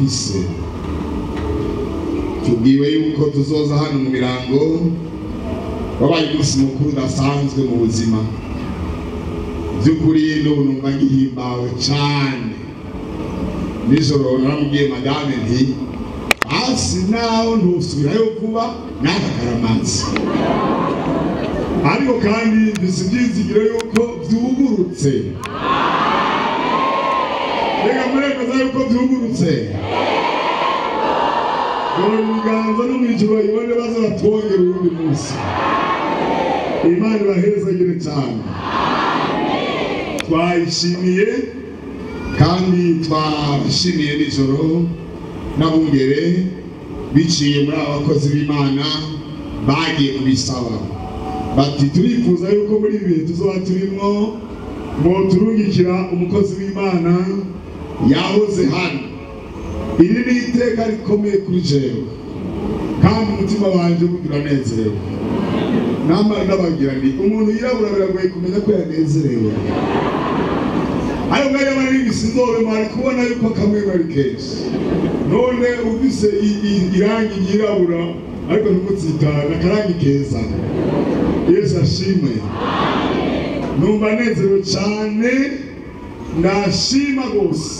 Ufise tubwiwe yuko tuzoza hano mu Mirango. Wabaye umunsi mukuru udasanzwe mu buzima. By'ukuri n'ubu numva ngihimbawe cane. Nijoro naramubwiye madame nti hasi naho ntusubirayo vuba n'aka karamazi, ariko kandi mfise ivyizigiro yuko vyugurutse. Reka muremeza yuko vyugurutse. Dore ibiganza no mw'ijuru bayibone, baze batwongere uwundi munsi. Imana ibahezagire cyane. Twayishimiye kandi twashimiye nijoro n'abungere biciye muri aba bakozi b'Imana bagiye kubisaba, bati turifuza yuko muri ibi bihe tuzoba turimwo mwoturungikira umukozi w'Imana yahoze hano. Iri ni iteka rikomeye kuri jewe, kandi umutima wanje ubundi uranezerewe. Namara ndababwira nti umuntu yirabura biragoye kumenya ko yanezerewe, ariko mwari maribisi inzobe mwari kubona yuko akamwenyu ari kenshi. None ufise irangi ryirabura, ariko ntimutsitane, akarangi keza. Yesu ashimwe. Numva nezerewe cane, ndashima rwose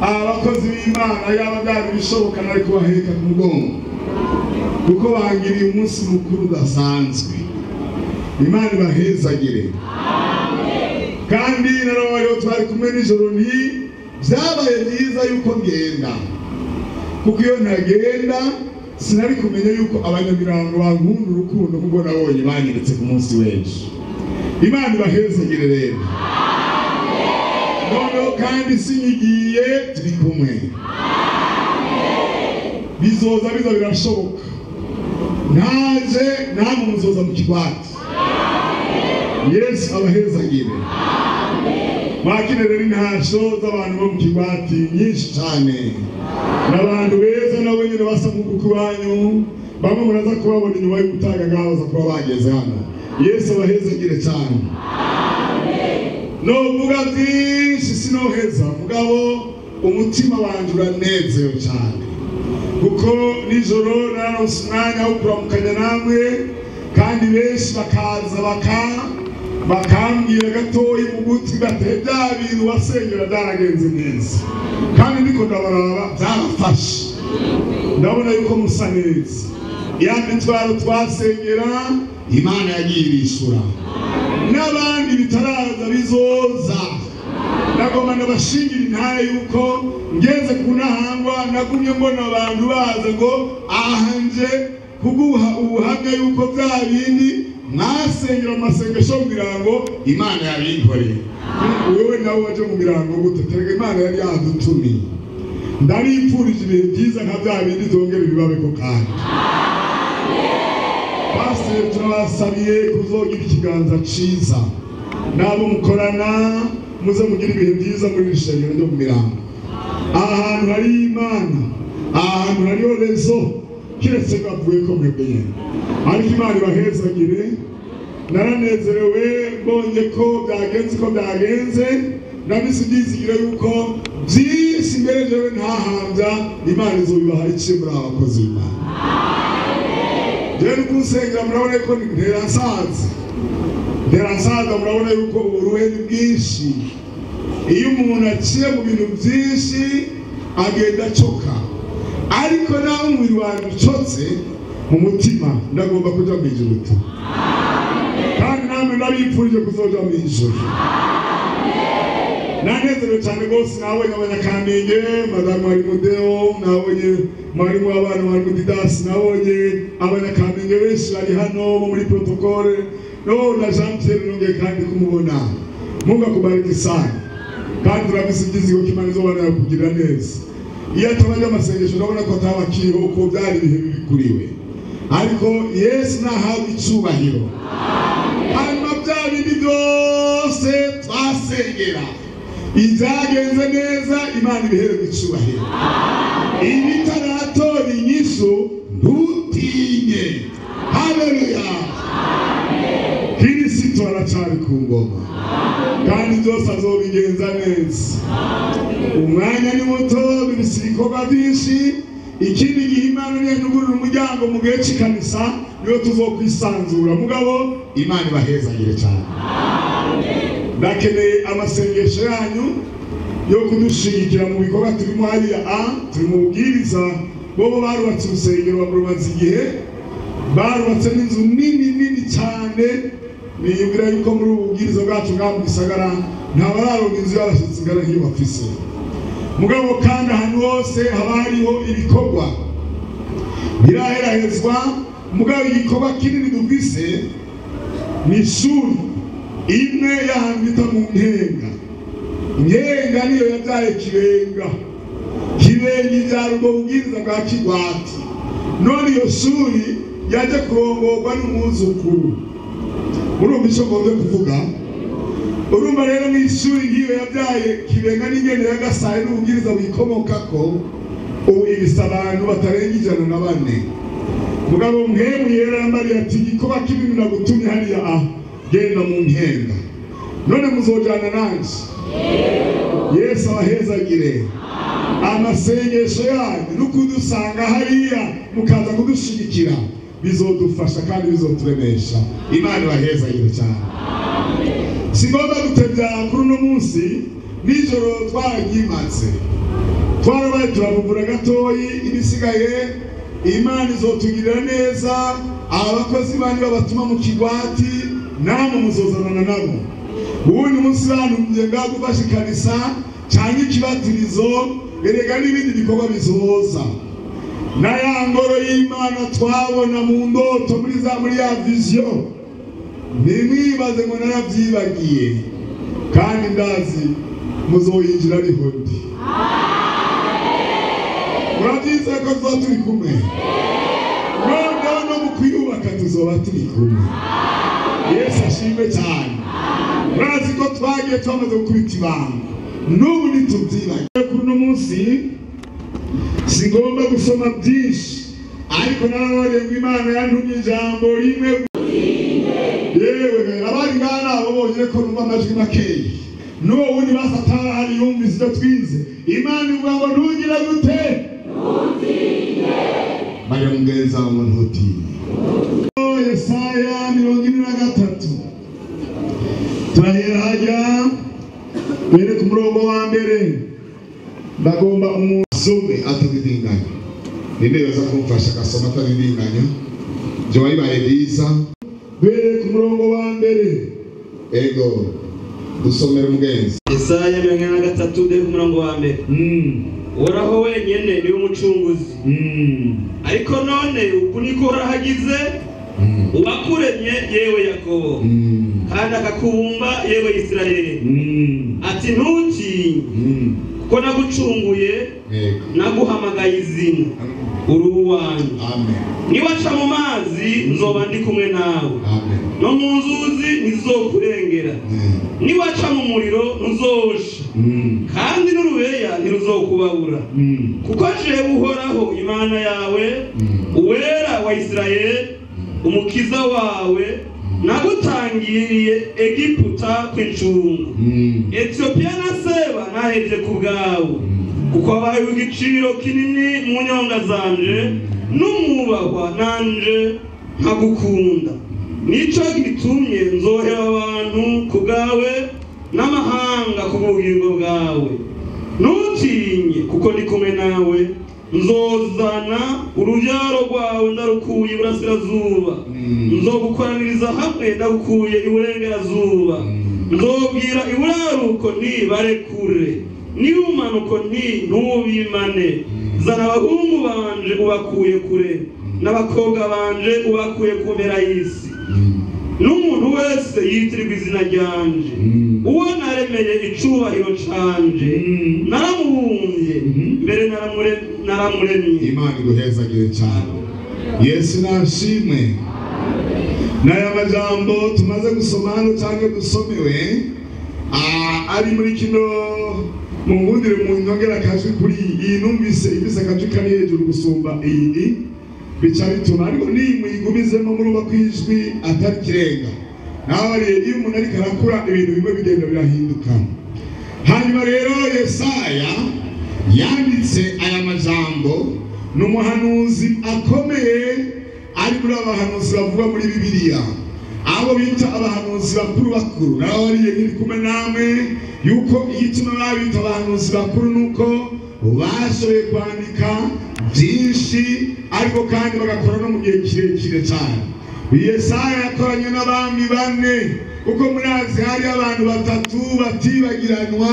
abakozi b'Imana. Yaba byari bishoboka nari kubaheka ku mugongo, kuko bangiriye umunsi mukuru udasanzwe. Imana ibahezagire. Kandi narabayeho, twari kumwe nijoro, nti byabaye byiza yuko ngenda, kuko iyo ntagenda sinari kumenya yuko Abanyamirango bankunda urukundo kuko nabonye banyeretse ku munsi w'ejo. Imana ibahezagire. Rero noneho kandi sinyigiye, turi kumwe, bizoza biza birashoboka. Naje namwe muzoza mu kigwati. Yesu abahezagire. Mwakire rero intasho z'abantu bo mu kigwati nyinshi cyane, n'abantu beza nabo nyine basa nk'uku banyu. Bamwe muraza kubabona inyuma y'ubutaga ngaho, baza kuba bageze hano. Yesu abahezagire cyane. Novuga byinshi sinoheza, mugabo umutima wanje uranezerewe cyane, kuko nijoro naronse umwanya wo kuramukanya namwe, kandi benshi bakaza bakambwira gatoyi mu gutwi bati bya bintu wasengera byaragenze neza. Kandi ndiko ndabaraba, byarafashe, ndabona yuko musa neza. Ya mitwaro twasengera, Imana yagiye irishura, n'abandi bitaraza bizoza. Nagomba ndabashingira intahe yuko ngeze ku Ntahangwa nagumye mbona abantu baza ngo ahanje kuguha ubuhamya yuko bya bindi mwasengera mu masengesho mu Mirango Imana yabinkoreye. Wewe nawe waje mu Mirango gute? Terega Imana yari yadutumiye. Ndaripfurije ibihe byiza nka bya bindi zongera ibibabeko. Kandi pasiteri, turabasabiye kuzogira ikiganza ciza n'abo mukorana, muze mugire ibihe byiza muri iri shengero ryo mu Mirango. Aha hantu hari Imana, aha hantu hariho réseau, kiretse bavuye ko mwebwe nyene. Ariko Imana ibahezagire. Naranezerewe mbonye ko byagenze uko byagenze. Ndabise ibyizigiro yuko byinshi mbere jewe ntahambya, Imana izobibaha iciye muri aba bakozi b'Imana. Jewe nukunsengera, murabona ko ntera nsaza, ntera nsaza. Murabona yuko uburuhe ni bwinshi. Iyo umuntu aciye mu bintu byinshi agenda acoka, ariko naho umubiri wanjye ucotse, mu mutima ndagomba kuja mu ijuru, kandi namwe ndabipfurije kuzoja mu ijuru. Nanezerewe cyane rwose. Nabonye Abanyakamenge, madamu Warimudeo, nabonye mwarimu w'abana mwarimu Didasi, nabonye Abanyakamenge benshi bari hano bo muri protocole, no na Jean Pierre nongeye kandi kumubona. Mungu akubariki sana, kandi turabise ibyizigo ko Imana izobana yakugirira neza. Iyo atabanje amasengesho, urabona ko ataba akiriho, uko byari ibihe bibi kuri we, ariko Yesu nahabwa icubahiro. Hanyuma bya bindi byose twasengera, ibyagenze neza, Imana ibihererwe icubahiro. Ibitaratora inyishu, ntutinye. Haleluya! Kirisito aracari ku ngoma, kandi byose azobigenza neza. Umwanya ni muto, bibisi. ibikorwa byinshi. Ikindi gihe Imana niyugurura umuryango mu gihe cy'ikanisa niyo tuzokwisanzura. Mugabo Imana ibahezagire cyane. Ndakeneye amasengesho yanyu yo kudushigikira mu bikorwa turimo hariya. Turi mu bubwiriza, bobo barubatse urusengero barubatse igihe, barubatse n'inzu nini nini cyane. Niyumvira yuko muri ubu bubwiriza bwacu bwa mu gisagara ntabararonka inzu y'abashyitsi ingana nk'iyo bafise. Mugabo kandi ahantu hose haba hariho ibikorwa biraherahezwa. Mugabo igikorwa kinini dufise ni ishuri imwe y'ahantu bita mu Nkenga. Nkenga niyo yabyaye Kibenga, Kibenga ibyara ubwo bubwiriza bwa Kigwati. None iyo shuri yaje kurongorwa n'umwuzukuru. Urumva icyo ngomba kuvuga? Urumva rero mu ishuri nk'iyo yabyaye Kibenga n'ingene ya Gasaye n'ububwiriza buyikomokako, ubu ibisa abantu batarenga 104. Mugabo mwemu yarambariye ati igikoba kinini nagutumye hariya, genda mu Nkenga. None muzojana nanje? Yesu abahezagire. Amasengesho yanyu no kudusanga hariya mukaza kudushigikira bizodufasha kandi bizoturemesha. Imana ibahezagire cyane. Singomba gutebya kuri uno munsi. Nijoro twaragimatse, twarabaye turavugura gatoyi, ibisigaye Imana izotugirira neza. Abakozi bandi babatuma mu Kigwati namwe muzozanana nabo. Ubundi munsi bantumye ngaho gufasha ikanisa cyangwa ikibatirizo, erega n'ibindi bikorwa bizoza. Na ya ngoro y'Imana twabona mu ndoto muri ya vision, ntimwibaze ngo narabyibagiye, kandi ndazi muzoyinjira ariho ndi. Murabyizeye ko tuba turi kumwe? Noneho no mu kuyubaka tuzoba turi kumwe. Yesu ashimwe cyane. Murazi ko twagiye twamaze gukubita ibanga, n'ubu ntitubyibagiye. Kuri uno munsi singomba gusoma byinshi, ariko narababwiye ngo Imana yantumye ijambo rimwe. Yewe abari ngaha nabo bonyine ko numva amajwi makeya, n'uwo wundi basatara hari yumvise ibyo twize. Imana ivuga ngo ntugire gute? Mariya mugenzi wawe ngo ntutinye. Yesaya 43 turahera hajya duhere ku murongo wa mbere. Ndagomba umusome atadidinganya. Ninde yoza kumfasha agasoma atadidinganya? Byo bibaye byiza. Duhere ku murongo wa mbere. Ego dusomere mugenzi. Yesaya 43 duhere ku murongo wa mbere. Uhoraho wenyene niwe umucunguzi. Ariko none uku niko Uhoraho agize, uwakuremye yewe Yakobo, kandi akakubumba yewe Isirayeli, ati ntutinye kuko nagucunguye, naguhamagaye izina, uri uwanjye. Niwaca mu mazi nzoba ndi kumwe nawe, no mu nzuzi ntizizokurengera, niwaca mu muriro ntuzosha, kandi n'urubeya ntiruzokubabura, kuko jewe Uhoraho Imana yawe, Uwera wa Isirayeli, umukiza wawe, nagutangiriye Egiputa kw'incungu. Etiyopiya na Seba nahevye ku bwawe, kuko wabaye igiciro kinini mu nyonga zanje, n'umwubahwa nanje nkagukunda. Nico gitumye nzohera abantu ku bwawe, n'amahanga ku bugingo bwawe. Ntutinye kuko ndi kumwe nawe, nzozana urubyaro rwawe ndarukuye iburasirazuba, nzogukoraniriza hamwe ndagukuye iburengerazuba, nzobwira iburaruko nti barekure, n'ibumanuko nti ntubimane. Zana abahungu banje ubakuye kure, n'abakobwa banje ubakuye ku mpera y'isi. N'umuntu wese yitirirwa izina ryanje, uwo naremeye icubahiro canje, naramubumbye mbere naramuremye. Imana iguhezagire cyane. Yesu nashimwe. N'aya majambo tumaze gusoma hano cyangwa dusomewe ari muri kino, mungundire mu nyongera akajwi kuri iyi, numvise ibise akajwi kari hejuru gusumba iyi, bica bituma ariko niyi muyigumizemo muruba kwijwi atari kirenga. Nawe iyo umuntu ariko arakura ibintu bimwe bigenda birahinduka. Hanyuma rero Yesaya Yanditse aya majambo ni umuhanuzi akomeye ari muri abahanuzi bavugwa muri Bibiliya, abo bita abahanuzi bakuru bakuru. Narababwiye nkiri kumwe namwe yuko igituma babita abahanuzi bakuru nuko bashoboye kwandika byinshi, ariko kandi bagakora no mu gihe kirekire cyane. Yesaya yakoranye n'abami bane, kuko murazi hari abantu batatu batibagiranwa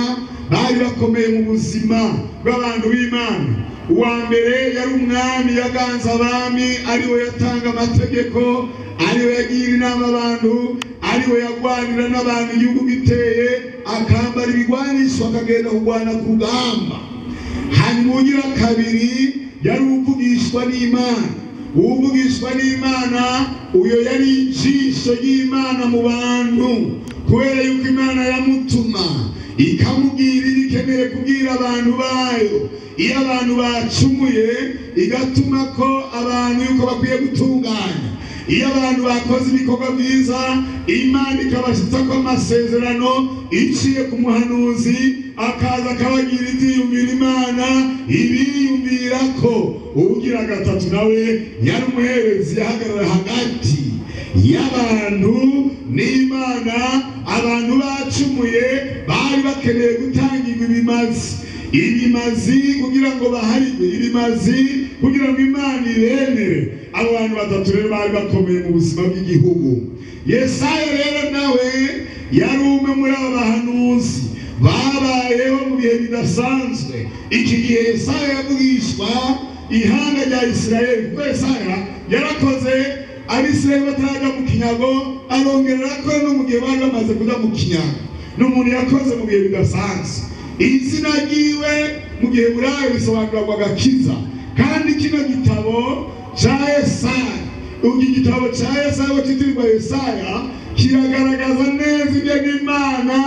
bari bakomeye mu buzima bw'abantu b'Imana. Uwa mbere yari umwami yaganza abami, ariwe yatanga amategeko, ariwe yagira inama abantu, ariwe yagwanira n'abantu igihugu giteye, akambara ibigwanisho akagenda kurwana ku rugamba. Hanyuma ugira kabiri yari uvugishwa n'Imana. Uvugishwa n'Imana uyo yari ijisho ry'Imana mu bantu, kubera yuko Imana yamutuma ikamubwira ibikeneye kubwira abantu bayo. Iyo abantu bacumuye igatuma ko abantu yuko bakwiye gutunganya. Iyo abantu bakoze ibikorwa byiza, Imana ikabashitsa ko amasezerano iciye ku muhanuzi, akaza akabagira ibyiyumvira Imana ibiyumvira ko. Ugira gatatu nawe yari umuherezi, yahagarara hagati y'abantu n'Imana. Abantu bacumuye bari bakeneye gutangirwa ibimazi kugira ngo baharigwe, ibimazi kugira ngo Imana ibemere. Abo bantu batatu rero bari bakomeye mu buzima bw'igihugu. Yesaya rero nawe yari umwe muri abo bahanuzi babayeho mu bihe bidasanzwe. Iki gihe Yesaya yavugishwa ihanga rya Isirayeli, kuko Yesaya yarakoze Abisirayeli bataraja mu kinyago, arongera arakora no mu gihe bari bamaze kuja mu kinyago. Ni umuntu yakoze mu bihe bidasanzwe. Izina ryiwe mu gihe burayi bisobanura ngo agakiza. Kandi kino gitabo ca Yesaya, iki gitabo ca Yesaya citirirwa Yesaya, kiragaragaza neza ibyo Imana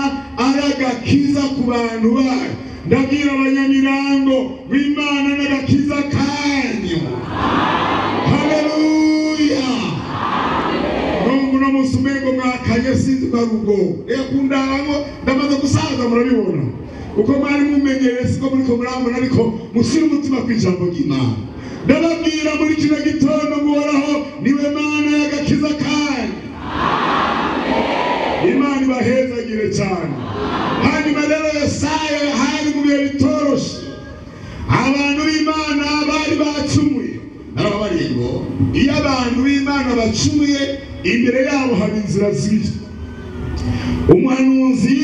ari agakiza ku bantu bayo. Ndabwira abanyamirango b'Imana n'agakiza kanyu. Haleluya! Nubwo uno munsi umengo mwakanye sinzi ko ari ubwo reka kundango ndamaze gusaza, murabibona uko mwari mumenyereye, siko muriko murambona, ariko mushyire umutima ku ijambo ry'Imana. Ndababwira muri kino gitondo ngo Uhoraho niwe Mana y'agakiza kanyu. Imana ibahezagire cyane. Hanyuma rero Yesaya hari mu bihe bitoroshe, abantu b'Imana bari bacumuye. Narababariye ngo iyo abantu b'Imana bacumuye, imbere yabo haba inzira zibiri. Umuhanuzi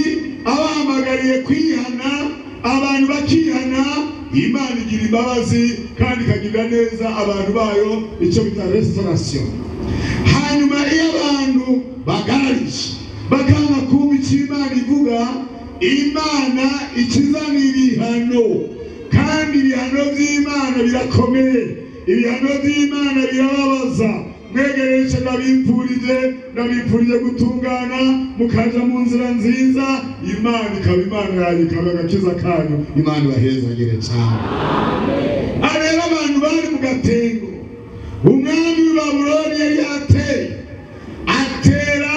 abahamagariye kwihana, abantu bakihana, Imana igira imbabazi kandi ikagirira neza abantu bayo, icyo bita restauration. Hanyuma iyo abantu bagararije bakanga kumva icyo Imana ivuga, Imana ikizana ibihano, kandi ibihano by'Imana birakomeye, ibihano by'Imana birababaza. Mwegereje ndabipfurije gutungana, mukaja mu nzira nziza, Imana ikaba Imana yanyu, ikaba agakiza kanyu. Imana ibahezagire cyane. Rero abantu bari mu gatengo, umwami w'i Babuloni yari yateye, atera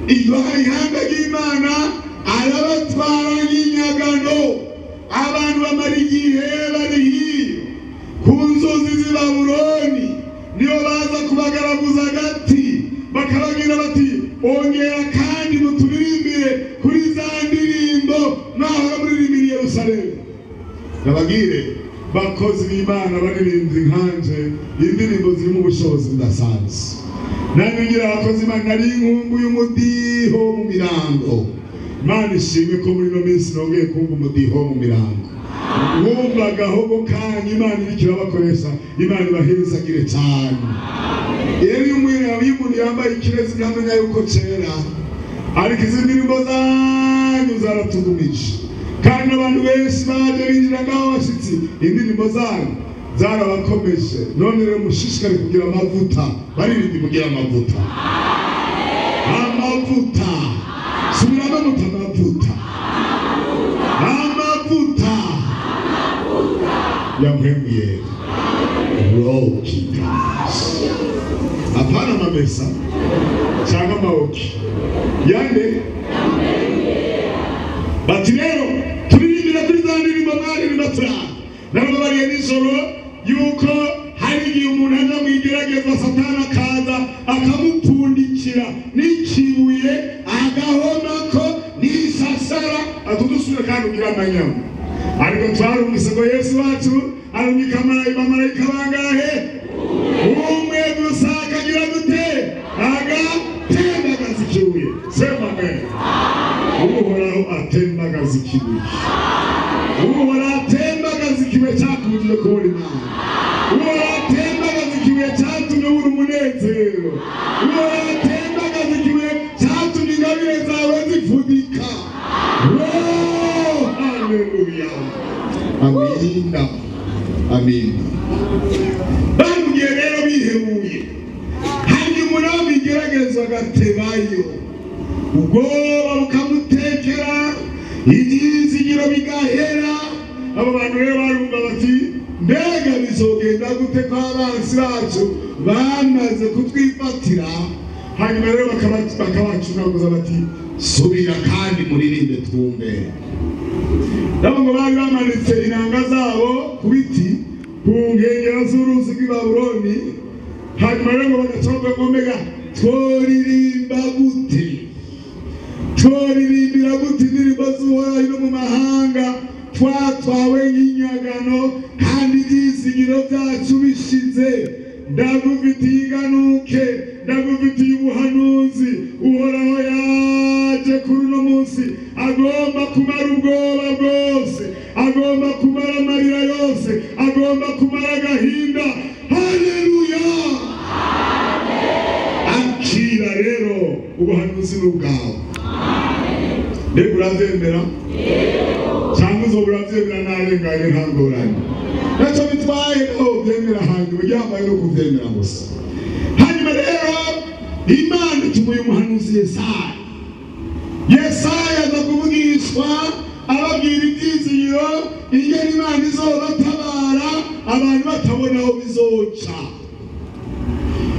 ihanga ry'Imana, arabatwara nk'inyagano. Abantu bamara igihe bari hiyo ku nzuzi z'i Babuloni, niyo baza kubagaraguza agati, bakababwira bati ongera kandi muturirimbire kuri za ndirimbo mwahora muririmbira i Yerusalemu. Ndababwire bakozi b'Imana baririmbyi nkanje, indirimbo zirimo ubushobozi budasanzwe. Nanjye ngira abakozi b'Imana nari inkumbu y'umudiho mu mirango. Imana ishimwe ko muri ino minsi nongeye kumva umudiho mu mirango. Mwumva agahogo kanyu, Imana iriko irabakoresha, Imana ibahezagire cyane. Rero iyo umuntu yambaye ikirezi ntamenya yuko cera, ariko izi ndirimbo zanyu zaratugumije. Kandi abantu benshi baje binjira ngaho bashitsi, indirimbo zanyu zarabakomeje. None rero mushishikare kugira amavuta, baririmbyi mugira amavuta. Amavuta. Subiramo muti amavuta. Amavuta. Yamwemye. Roki. Hapana mamesa. Cyangwa maoki. Yande. Bati rero turirimbira kuri za ndirimbo mwaririmba turara. intango yuko hari igihe umuntu aja mu igeragezwa Satani akaza akamupfundikira n'ikibuye agahomako n'isasara atudusubire kandi ugira amanyama. Ariko twarumvise ngo Yesu wacu arungika abamarayika bangahe? Umwe gusa akagira gute? Agatembagaza ikibuye. Sema amen. Uhoraho atembagaza ikibuye. Uhoraho atembagaza ikibuye cyakubujije kubona Imana. Uhoraho atembagaza ikibuye cyatumye ubura umunezero. Uhoraho atembagaza ikibuye cyatumye ingabire zawe zifudika. Oh, haleluya. Amina. Amina. Bambwiye rero bihebuye. Hari umuntu igeragezwa agatebayo, ubwoba bukamutekera, ibyizigiro bigahera. Abo bantu rero barumva bati mbega bizogenda gute ko abansi bacu bamaze kutwifatira? Hanyuma rero bakabacunaguza bati subira kandi muririmbe twumve. Nabo ngo bari bamanitse inanga zabo ku biti ku nkengero z'uruzi rw'i Babuloni. Hanyuma rero ngo bagacoga ngo mbega tworirimba gute? Tworirimbira gute indirimbo z'Uhoraho no mu mahanga twatwawe nk'inyagano kandi ibyizigiro byacu bishize? Ndagufitiye iganuke, ndagufitiye ubuhanuzi. Uhoraho yaje kuri uno munsi, agomba kumara ubwoba bwose, agomba kumara amarira yose, agomba kumara agahinda. Haleluya. Akira rero ubuhanuzi ni ubwawe. Mbega uravyemera? Cyangwa uzoba uravyemera narenganye nta ngorane? Ntacyo bitwaye aho uvyemera, hanyuma uryambaye no kuvyemera gusa. Hanyuma rero Imana ituma uyu muhanuzi Yesaya. Yesaya aza kuvugishwa ababwira ibyizigiro ingene Imana izobatabara abantu batabona aho bizoca.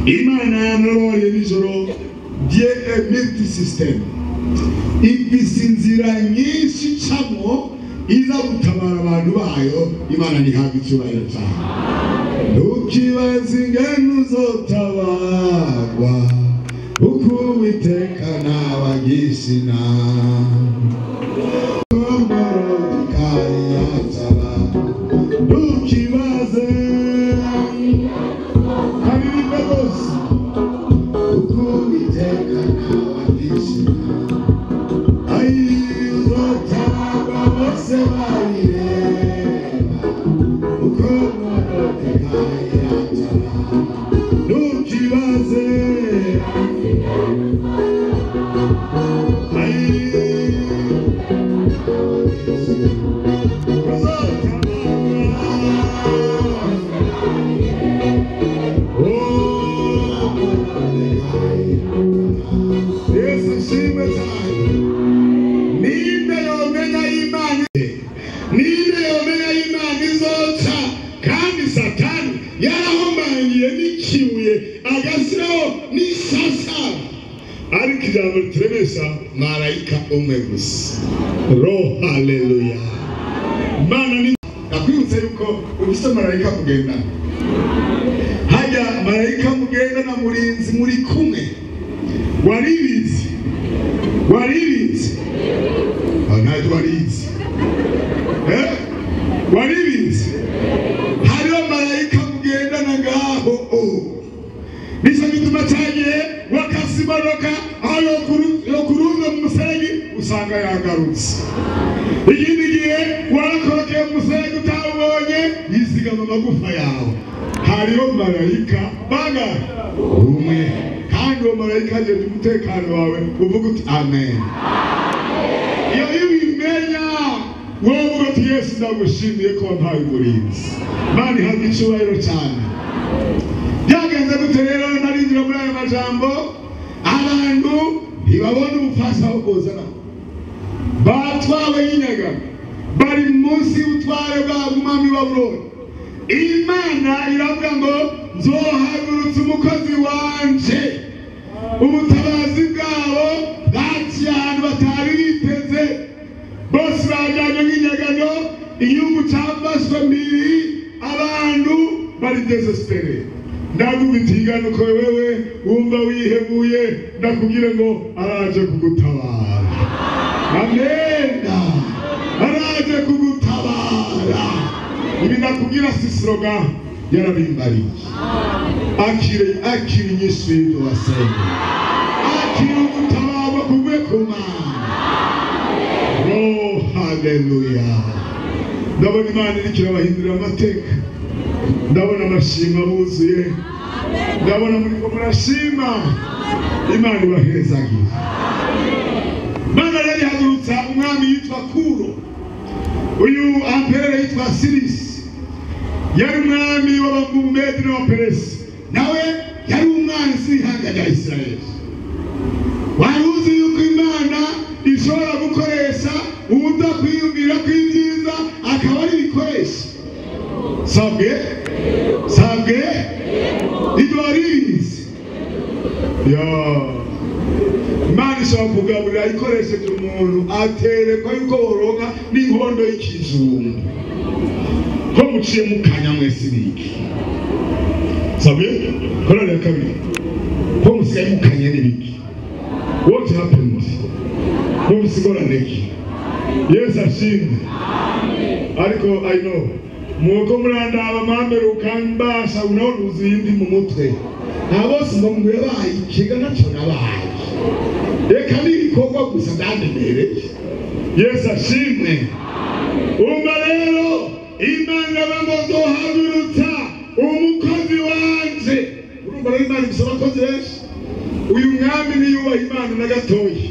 Imana yanaroriye nijoro Dieu est multisystème. Ifise inzira nyinshi icamwo iza gutabara abantu bayo. Imana ntihabwa icyubahiro cyane. Ntukibaze ingene uzotabarwa, kuko Uwiteka ntabagisha inama. Ntukibaze karirimbe rwose, kuko Uwiteka ntabagisha inama. Uzotabwa bose babireba, uko Moridekayi yatabara. Ntukibaze Yesu ashimwe cyane. Ninde yomenya Imana? Ninde yomenya Imana izoca? Kandi Satani yarahomangiye n'ikibuye agashyiraho n'isasara. Ariko ijambo rituremesha marayika umwe gusa. Ro haleluya. Imana ni nakwibutse yuko ufite marayika mugendana. Hajya marayika mugendana murinzi muri kumwe. Waribizi? Waribizi? Ntabwo warizi. Waribizi? Hariho marayika mugendana ngaho. Nicyo gituma cyagiye wakase imodoka aho yokurunga mu musenyi usanga yagarutse. Ikindi gihe warakorokeye mu musenyi utawubonye yizigama amagufa yawe. Hariho marayika bangahe? Umwe. Kandi uwo marayika ajeje umutekano wawe, uvuga uti amen. Iyo ubimenya wowe uvuga uti Yesu ndagushimiye ko wampaye umurinzi. Imana ihabwa icyubahiro cyane. Byagenze gute rero? Narinjira muri ayo majambo, abantu ntibabona ubufasha aho buzana. Batwawe y'inyagano, bari munsi y'ubutware bwabo umwami wa Babuloni. Imana iravuga ngo nzohagurutsa umukozi wanje. Ubutabazi bwabo bwaciye ahantu batari biteze. Bose bajyanye nk'inyagano, igihugu cyafashwe mbiri, abantu bari désespéré. Ndagubitiga nuko wewe wumva wihebuye, ndakubwire ngo araje kugutabara. Amen, araje kugutabara. Ibi ndakubwira si slogan, yarabimbariye. Akire, akire inyishu y'ibyo wasenga, akire ugutabarwa kuvuye ku Mana. Oh, haleluya! Ndabona Imana iriko irabahindurira amateka, ndabona amashimwe abuzuye, ndabona muriko murashima. Imana ibahezagiye. Imana rero ihagurutsa umwami yitwa Kuro. Uyu empereur yitwa Sirisi yari umwami w'Abamedi n'Abaperesi, nawe yari umwanzi w'ihanga rya Isirayeli. Wari uzi yuko Imana ishobora gukoresha uwudakwiyumvira kw'ibyiza akaba ari ibikoresha? Sabwe, sabwe, ibyo waribizi ya Imana ishobora kugaburira ikoresheje umuntu aterekwa yuko boronka n'inkondo y'ikijumbu. Ko muciye mukanya mwese niki? Sabwe, korali ya kabiri, ko musigaye mukanye n'ibiki? What happened? Mufise ingorane ki? Yesu ashimwe. Ariko I know muko murandaba mwamberuka mbasha unaona indi mu mutwe nta bose ngo yabaye ikiga naco nabaye, reka n'ibikorwa gusa ndandemereye. Yesu ashimwe. Umva rero, Imana bamuzohagurutsa umukozi wanje. Urumva rero Imana ifise abakozi benshi. Uyu mwami niyubaha Imana na gatoya,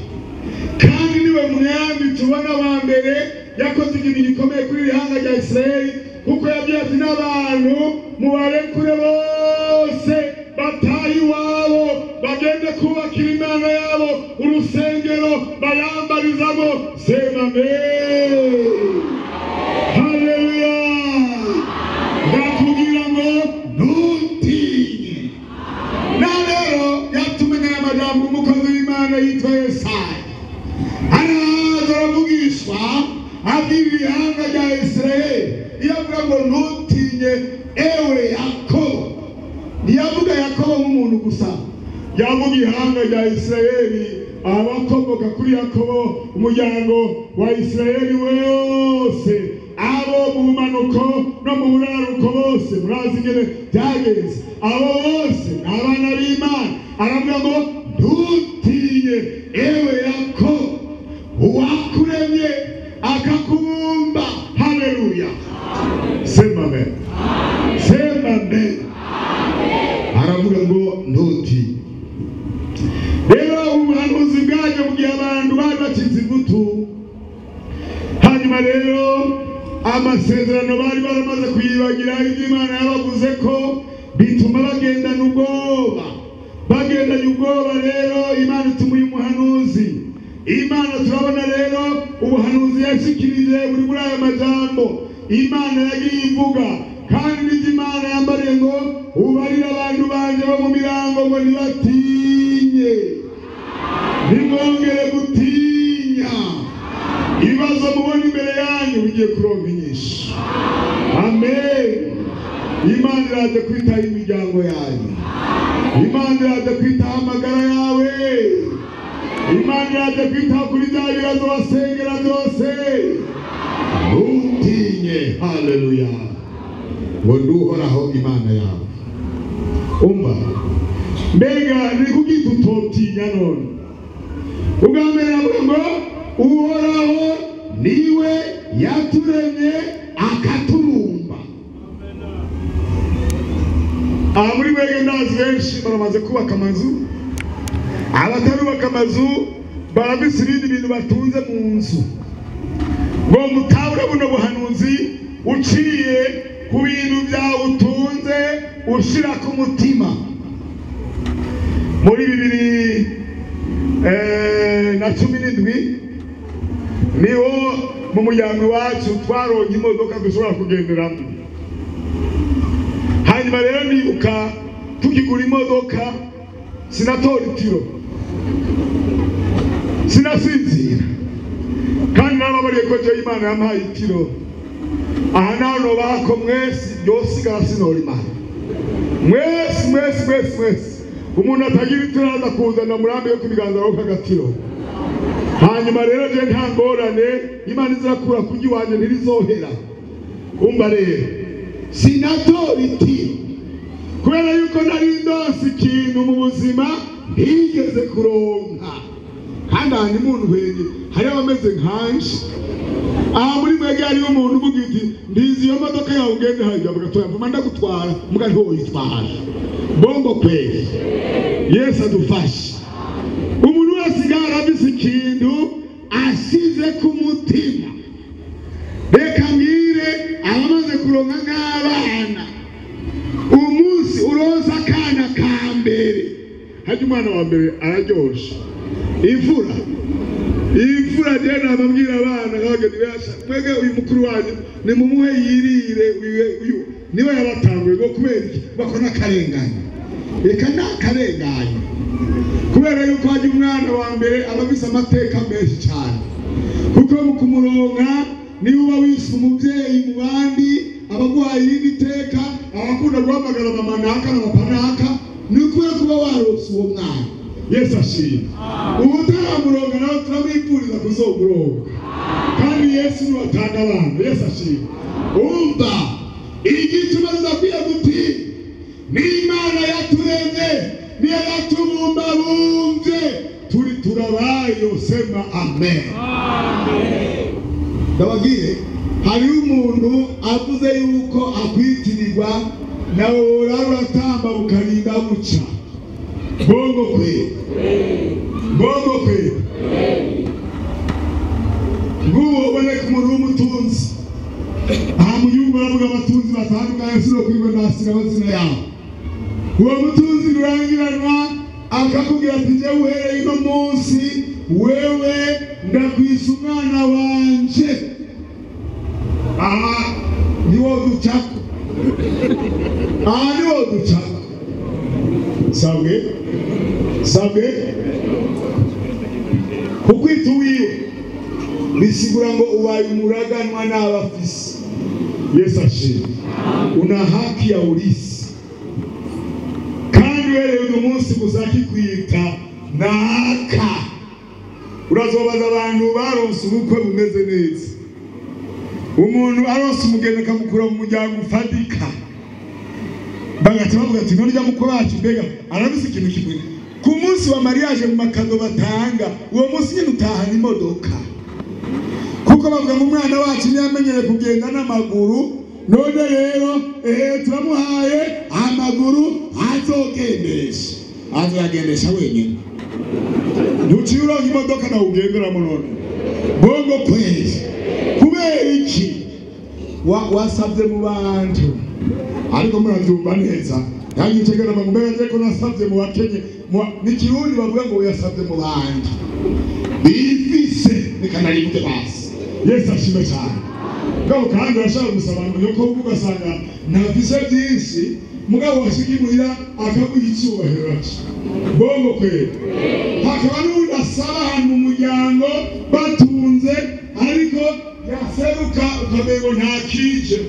kandi niwe mwami tubona wa mbere yakoze ikintu gikomeye kuri iri hanga rya Isirayeli, kuko yabwiye ati n'abantu mubarekure bose batahe iwabo, bagende kubakira Imana yabo urusengero bayambarizamo. Sema amen. Haleluya! Ndakubwira ngo ntutinye. Na rero yatumenye amajambo umukozi w'Imana yitwa Yesaya, araza aravugishwa, abwira ihanga rya Isirayeli. Iyo avuga ngo ntutinye ewe Yakobo, ntiyavuga Yakobo nk'umuntu gusa, yavuga ihanga rya Isirayeli, abakomoka kuri Yakobo, umuryango wa Isirayeli wose, abo mu bumanuko no mu buraruko bose. Murazi ingene byagenze, abo bose ni abana b'Imana. Aravuga ngo ntutinye ewe Yakobo, uwakuremye akakubumba. Haleluya! Sema amen, sema amen. Aravuga ngo ntutinye. Rero ubuhanuzi bwaje mu gihe abantu bari bacitse ingutu, hanyuma rero amasezerano bari baramaze kuyibagira, ibyo Imana yabavuze ko bituma bagendana ubwoba. Bagendanye ubwoba rero Imana ituma uyu muhanuzi. Imana turabona rero ubuhanuzi yashikirije buri muri aya majambo Imana yagiye ivuga, kandi n'ibyo Imana yambariye ngo ubarire abantu banje bo mu mirango ngo ntibatinye, ntimwongere gutinya. Ibibazo mubona imbere yanyu bigiye kuronka inyishu. Amen. Imana iraje kwitaho imiryango yanyu, Imana iraje kwitaho amagara yawe, Imana iraje kwitaho kuri bya bibazo wasengera byose. Ntutinye. Haleluya! Ngo nduhoraho Imana yawe. Umva mbega ni kuki tutotinya none? Ubwa mbere avuga ngo Uhoraho niwe yaturemye akatubumba. Aha muri mwege ndazi benshi baramaze kubaka amazu, abatarubaka amazu barafise ibindi bintu batunze mu nzu. Ngo mutabure buno buhanuzi uciye ku bintu byawe utunze ushira ku mutima. Muri 2017 niho mu muryango iwacu twaronye imodoka dushobora kugenderamo. Hanyuma rero nibuka tukigura imodoka sinatora itiro, sinasinzira, kandi narababariye ko jewe Imana yampaye itiro. Aha naho nobako mwese ryosigara sinorimara. Mwese mwese mwese mwese. Umuntu atagira itiro aza kuzana murambi yo kubiganza aho kagatiro. Hanyuma rero je nta ngorane Imana izarakura kurya iwanje ntirizohera. Umva rero sinatora itiro kubera yuko nari ndonse ikintu mu buzima ntigeze kuronka. Kandi aha ni muntu wenge hariho abameze nkanje. Aha muri mwege hariho umuntu uvuga uti ndizi iyo modoka yawe ugende hajya bagatoya mvuma ndagutwara muga ntiwoyitwara. Bongo kweli. Yesu adufashe. Umuntu wese ngaha arafise ikintu asize ku mutima. Reka mbwire abamaze kuronka nk'abana, umunsi uronse akana ka mbere, hajya umwana wa mbere araryoshe. Imfura imfura je nababwira abana nk'abageni basha mwege uyu mukuru wanyu nimumuhe yirire uyu niwe yabatanguye ngo kubera iki bakora akarengane. Reka ntakarengane kubera yuko hajya umwana wa mbere aba afise amateka menshi cyane, kuko mu kumuronka niba uba wise umubyeyi mu bandi abaguhaye irindi teka, abakunda guhamagara mama naka na papa naka, ni ukwiye kuba waronse uwo mwana. Yesu ashimwe. Ubu utaramuronka nawe turamwifuriza kuzomuronka, kandi Yesu niwe atanga abana. Yesu ashimwe. Umva igituma tudakwiye gutinya ni Imana yaturemye, niyo yatubumbabumbye, turi turabayo. Sema amen. Ndababwiye hariho umuntu avuze yuko akwitirirwa nawe worara uratamba bukarinda buca. Bongo kweli. Bongo kweli. Nguwo uboneka umuntu w'umutunzi. Aha mu gihugu baravuga abatunzi batandukanye, si no kwiba ndasiga amazina yabo. Uwo mutunzi rurangiranwa akakubwira ati jewe uhereye uno munsi wewe ndakwisa umwana wanje. Aha niwo ducako. Aha niwo ducako. Sabwe sabwe kukwita uwiwe bisigura ngo ubaye umuraganwa n'abafisi. Yesu ashimwe. Una haki ya urisi. Kandi uhereye uno munsi muzakikwita naka. Urazobaza abantu baronse ubukwe bumeze neza. Umuntu aronse umugeni akamukura mu muryango ufatika, bagaca bavuga ati none mukwe wacu mbega arafise ikintu kimwe. Ku munsi wa mariage mu makado batanga, uwo munsi nyine utahana imodoka, kuko bavuga ngo umwana wacu ntiyamenyere kugenda n'amaguru, none rero turamuhaye amaguru azogendesha. Azoyagendesha wenyine. Ntuciye uronka imodoka nawe ugenderamo none. Bongo kweli. Kubera iki? Wasabye mu bantu. Ariko murabyumva neza. Yangi tegera ngo ko nasabye mu bakenye, ni Kirundi bavuga ngo yasabye mu bandi. Bifise nikanarivuge basi. Yesu ashimwe cyane. Mugabo kandi urashaka gusaba ngo yuko ugasanga ntafise byinshi, mugabo washika imuhira akaguha icyubahiro. Bongo kweli. Hakaba n'undi asaba ahantu mu muryango batunze, ariko yaseruka ukamengo nta kije.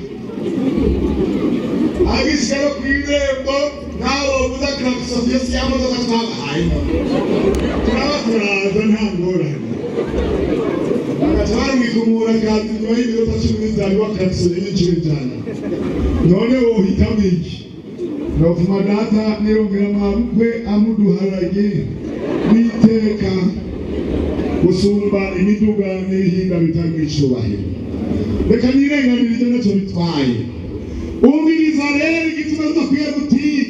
Agishyira ku irembo ntawe uvuza klaxon yose ya modoka twabahaye. Turaba turaza nta ngorane. Bagaca barungika umuntu akaza inyuma y'iminota 15 wa klaxon y'ibiciro 100. None wohitamo iki? Nopfuma data nirongera mabukwe amuduharage n'iteka gusumba imiduga n'ibihinga bitanga icubahiro. Reka nirenganire ibyo ntacyo bitwaye. Umviriza rero igituma tudakwiye gutinya.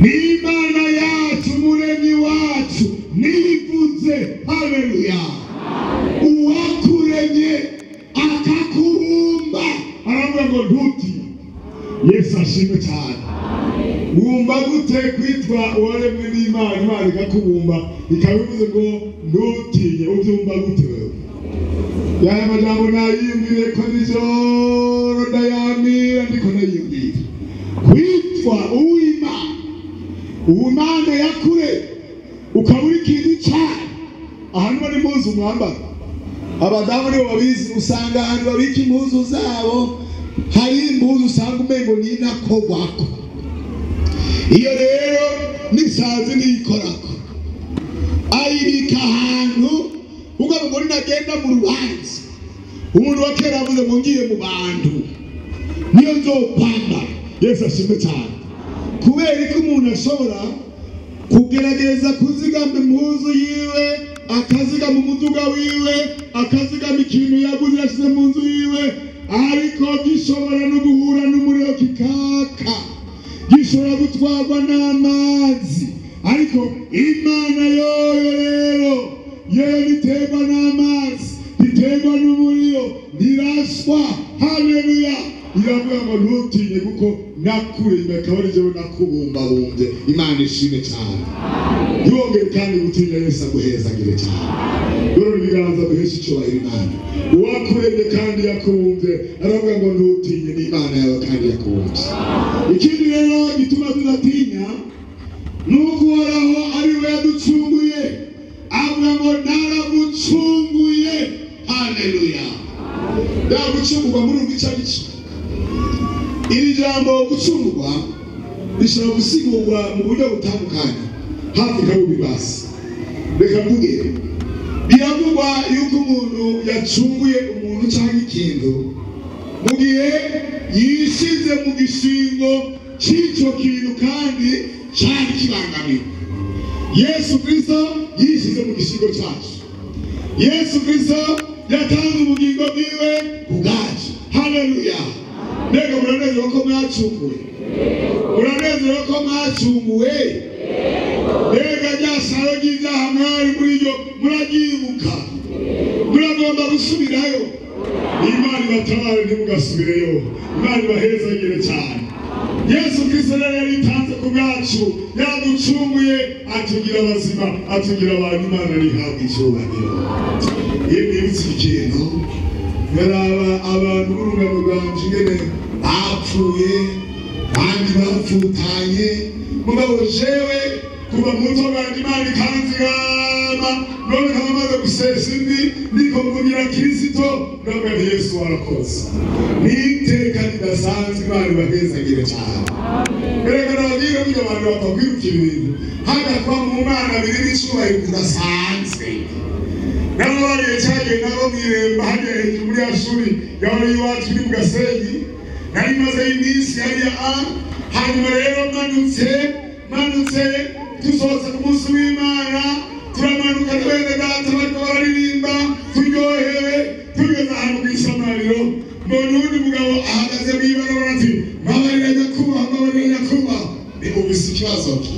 Ni Imana yacu, umuremyi wacu, nivuze haleluya. Uwakuremye akakubumba aravuga ngo ntutinye. Yesu ashimwe cyane. Wumva gute kwitwa uwaremwe n'Imana, Imana ikakubumba ikabivuze ngo ntutinye, ubyumva gute wewe? Yaya majambo nayiyumvire ko nijoro ndayamira ndiko ndayiyumvira. Kwitwa uw'Imana, Uwimana yakure ukabura ikintu cyane. Aha niba ni muzi umwambaro, Abadamu nibo babizi, usanga ahantu babika impuzu zabo hari impuzu usanga umengo ni inakogwako. Iyo rero n'isazi niyikorako, ayibika ahantu ubwo mugore nagenda mu rubanza. Umuntu wa kera avuze ngo ngiye mu bantu niyo nzokwambara. Yesu ashimwe cyane. Kubera ko umuntu ashobora kugerageza kuzigama impuzu yiwe, akazigama umuduga wiwe, akazigama ikintu yaguze yashyize mu nzu yiwe, ariko gishobora no guhura n'umuriro kikaka, gishobora gutwarwa n'amazi. Ariko Imana yoyo rero yewe biterwa n'amazi, biterwa n'umuriro, ntiraswa. Haleluya! Iravuga ngo ntutinye kuko nakuremye, akaba ari jewe nakubumbabumbye. Imana ishimwe cyane. Ntiwongere kandi gutinya, Yesu aguhezagire cyane. Gorora ibiganza duheshe icyubahiro Imana. Uwakuremye kandi yakubumbye aravuga ngo ntutinye, ni Imana yawe kandi yakubumbye. Ikindi rero gituma tudatinya ni uko Uhoraho ari we yaducunguye. Avuga ngo naragucunguye. Haleluya! Yagucungurwa muri ubu icyo ari cyo. Iri jambo gucungurwa rishobora gusigurwa mu buryo butandukanye, hafi nka bubiri basi. Reka mvuge, biravugwa yuko umuntu yacunguye umuntu cyangwa ikintu mu gihe yishize mu gishingo cy'icyo kintu kandi cyari kibangamiwe. Yesu Kristo yishize mu gishingo cyacu. Yesu Kristo yatanze ubugingo bwiwe ku bwacu. Haleluya! Mbega muranezerewe ko mwacunguwe? Muranezerewe ko mwacunguwe? Mbega rya saro ry'ibyaha mwari muri ryo muraryibuka? Muragomba gusubirayo? Imana ibatabare ntimugasubireyo. Imana ibahezagire cyane. Yesu Kristo rero yaritanze ku bwacu, yaducunguye, atugira abazima, atugira abantu. Imana rihabwa icyubahiro. Iyo nibutse ikintu, nkaraba abantu b'urungano rwanje ingene bapfuye, abandi bapfutanye, mugabo jewe kuva mu buto bwanjye Imana ikanzigama, none nkaba maze gusesa imvi niko mvugira Kristo, ndavuga nti Yesu warakoze. Ni iteka ridasanzwe. Imana ibahezagire cyane. Erega nababwira burya abantu bapfa kwirukira ibintu, hagakwa mu Mana biri n'icyubahiro kidasanzwe. Narabariye cyagiye nabo mw'iremba hariya hejuru muri ya shuri yahora iwacu iri mu Gasenyi, nari mazeyo iminsi hariya a. Hanyuma rero manutse dusohotse ku munsi w'Imana, turamanuka na bene data bariko bararirimba turyohewe, tugeze ahantu kw'isamariro mbona uwundi mugabo ahagaze mw'ibarabara ati mbabarira nyakubahwa, mbabarira nyakubahwa. Nimumvise ikibazo ki?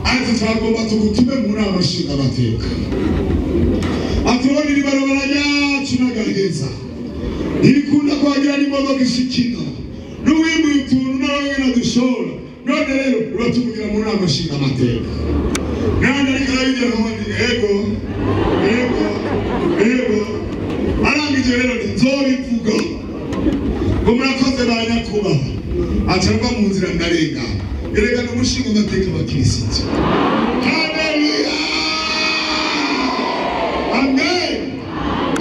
Ati twagomba tugutume mu nama nshingamateka. Ati urabona iri barabara ryacu n'agaheza ntirikunda kuhagira n'imodoka ishikina, n'uwimbuye utuntu nawe nyine adushora, none rero uratuvugira mu nama nshingamateka. Nanjye ariko arabigira nkavuga nti ego ego ego. Arangije rero nti nzobivuga ngo murakoze ba nyakubahwa. Aca ava mu nzira ndarengana. Erega ni umushingamateka wa Kristo. Haleluya! Amen.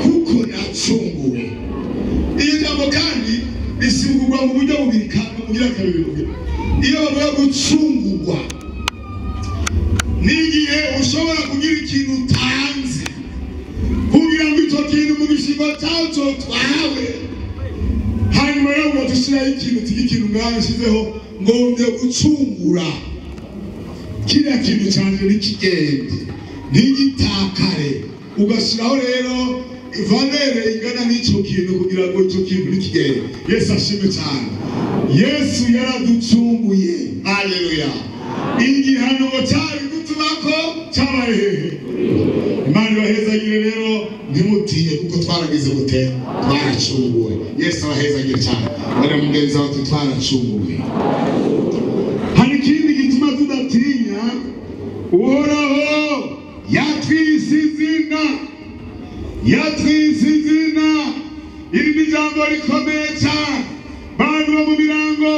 Kuko nacunguwe. Iyo jambo kandi risigurwa mu buryo bubiri kandi bugira kabiri bugira. Iyo bavuga gucungurwa, ni igihe ushobora kugira ikintu utanze kugira ngo icyo kintu mu gishingo cyaco twawe, hanyuma rero ugadushiraho ikintu uti ikintu mwashizeho ngombye gucungura kiriya kintu canje ntikigende ntigitakare, ugashyiraho rero valere ingana n'icyo kintu kugira ngo icyo kintu ntikigende. Yesu ashimwe cyane. Yesu yaraducunguye. Haleluya! Igihano cyari kutubako cyabaye hehe? Imana ibahezagire rero, ntimutinye kuko twaragize gute? Twaracunguwe. Yesu abahezagire cyane. Bari mugenzi wawe ati twaracunguwe. Hari ikindi gituma tudatinya. Uhoraho yatwise izina, yatwise izina. Iri ni ijambo rikomeye cyane. Bantu bo mu mirango,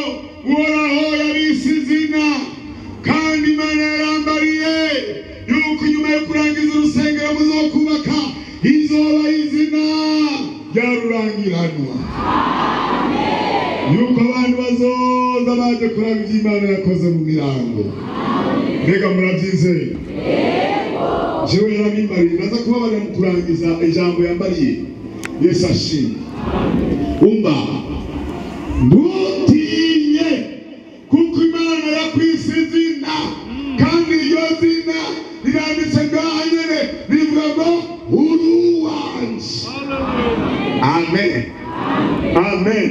Uhoraho yabise izina, kandi Imana yarambariye yuko inyuma yo kurangiza urusengero muzokubaka Izoba izina rya rurangiranwa. Yuko abantu bazoza baje kuraba ivyo Imana yakoze mu mirango. Mbega muravyizeye? Jewe yarabimbariye, ndaza kubabarira mu kurangiza ijambo yambariye. Yesu ashimwe. Umva, ntutinye kuko Imana yakwise izina, kandi iryo zina riranditse ngaha nyene rivuga ngo uri uwanje. Amen. Amen.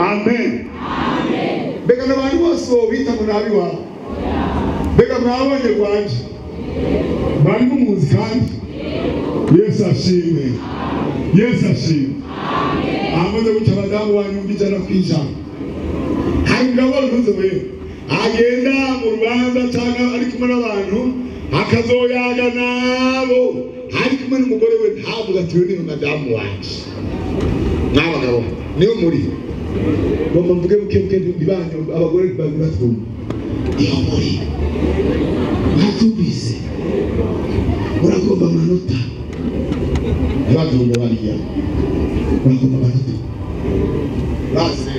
Amen. Mbega n'abantu bose bobita ngo nabi wawe. Mbega mwabonye rwanje, mwari mumuzi kandi. Yesu ashimwe. Yesu ashimwe. Amaze guca abadamu banyumva 100%. Hari umugabo ntuze wewe agenda mu rubanza cyangwa ari kumwe n'abantu akazoyaga nabo, ari kumwe n'umugore we ntavuga ati uyu ni madamu wanje. N'abagabo niyo muri ngomba mvuge buke buke ntibanyu abagore batwumva. Iyo muri batumvise muragomba amanota, ntibatumve bariya, muragomba amanota basi.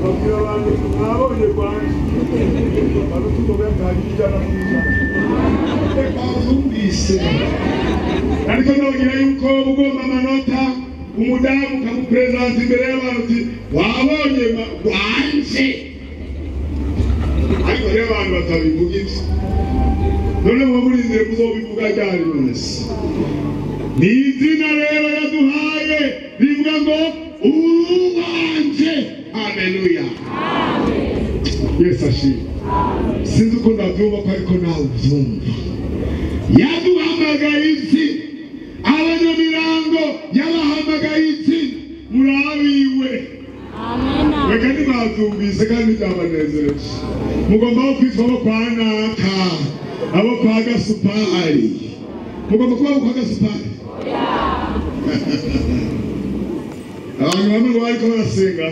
Babwira abantu mwabonye rwanje amanota uko yatagira 100%. Batumvise ariko nababwira yuko ugomba amanota umudamu ukamuperezanta imbere y'abantu uti wabonye rwanje. Ariko rero abantu batabivuga ibyo, none muba murindiriye muzobivuga ryari none se? Ni izina rero yaduhaye rivuga ngo uri uwanje. Haleluya. Yesu ashimwe. Sinzi uko ndabyumva ko ariko nawe ubyumva. Yaduhamagaye izina, abanyamirango yabahamagaye izina, murabiwe. Reka ntibabyumvise kandi byabanezereje. Mugomba kwitwa abo kwa Naka, abo kwa Gasupari. Mugomba kuba abo kwa Gasupari. Abantu bamwe ngo bariko barasenga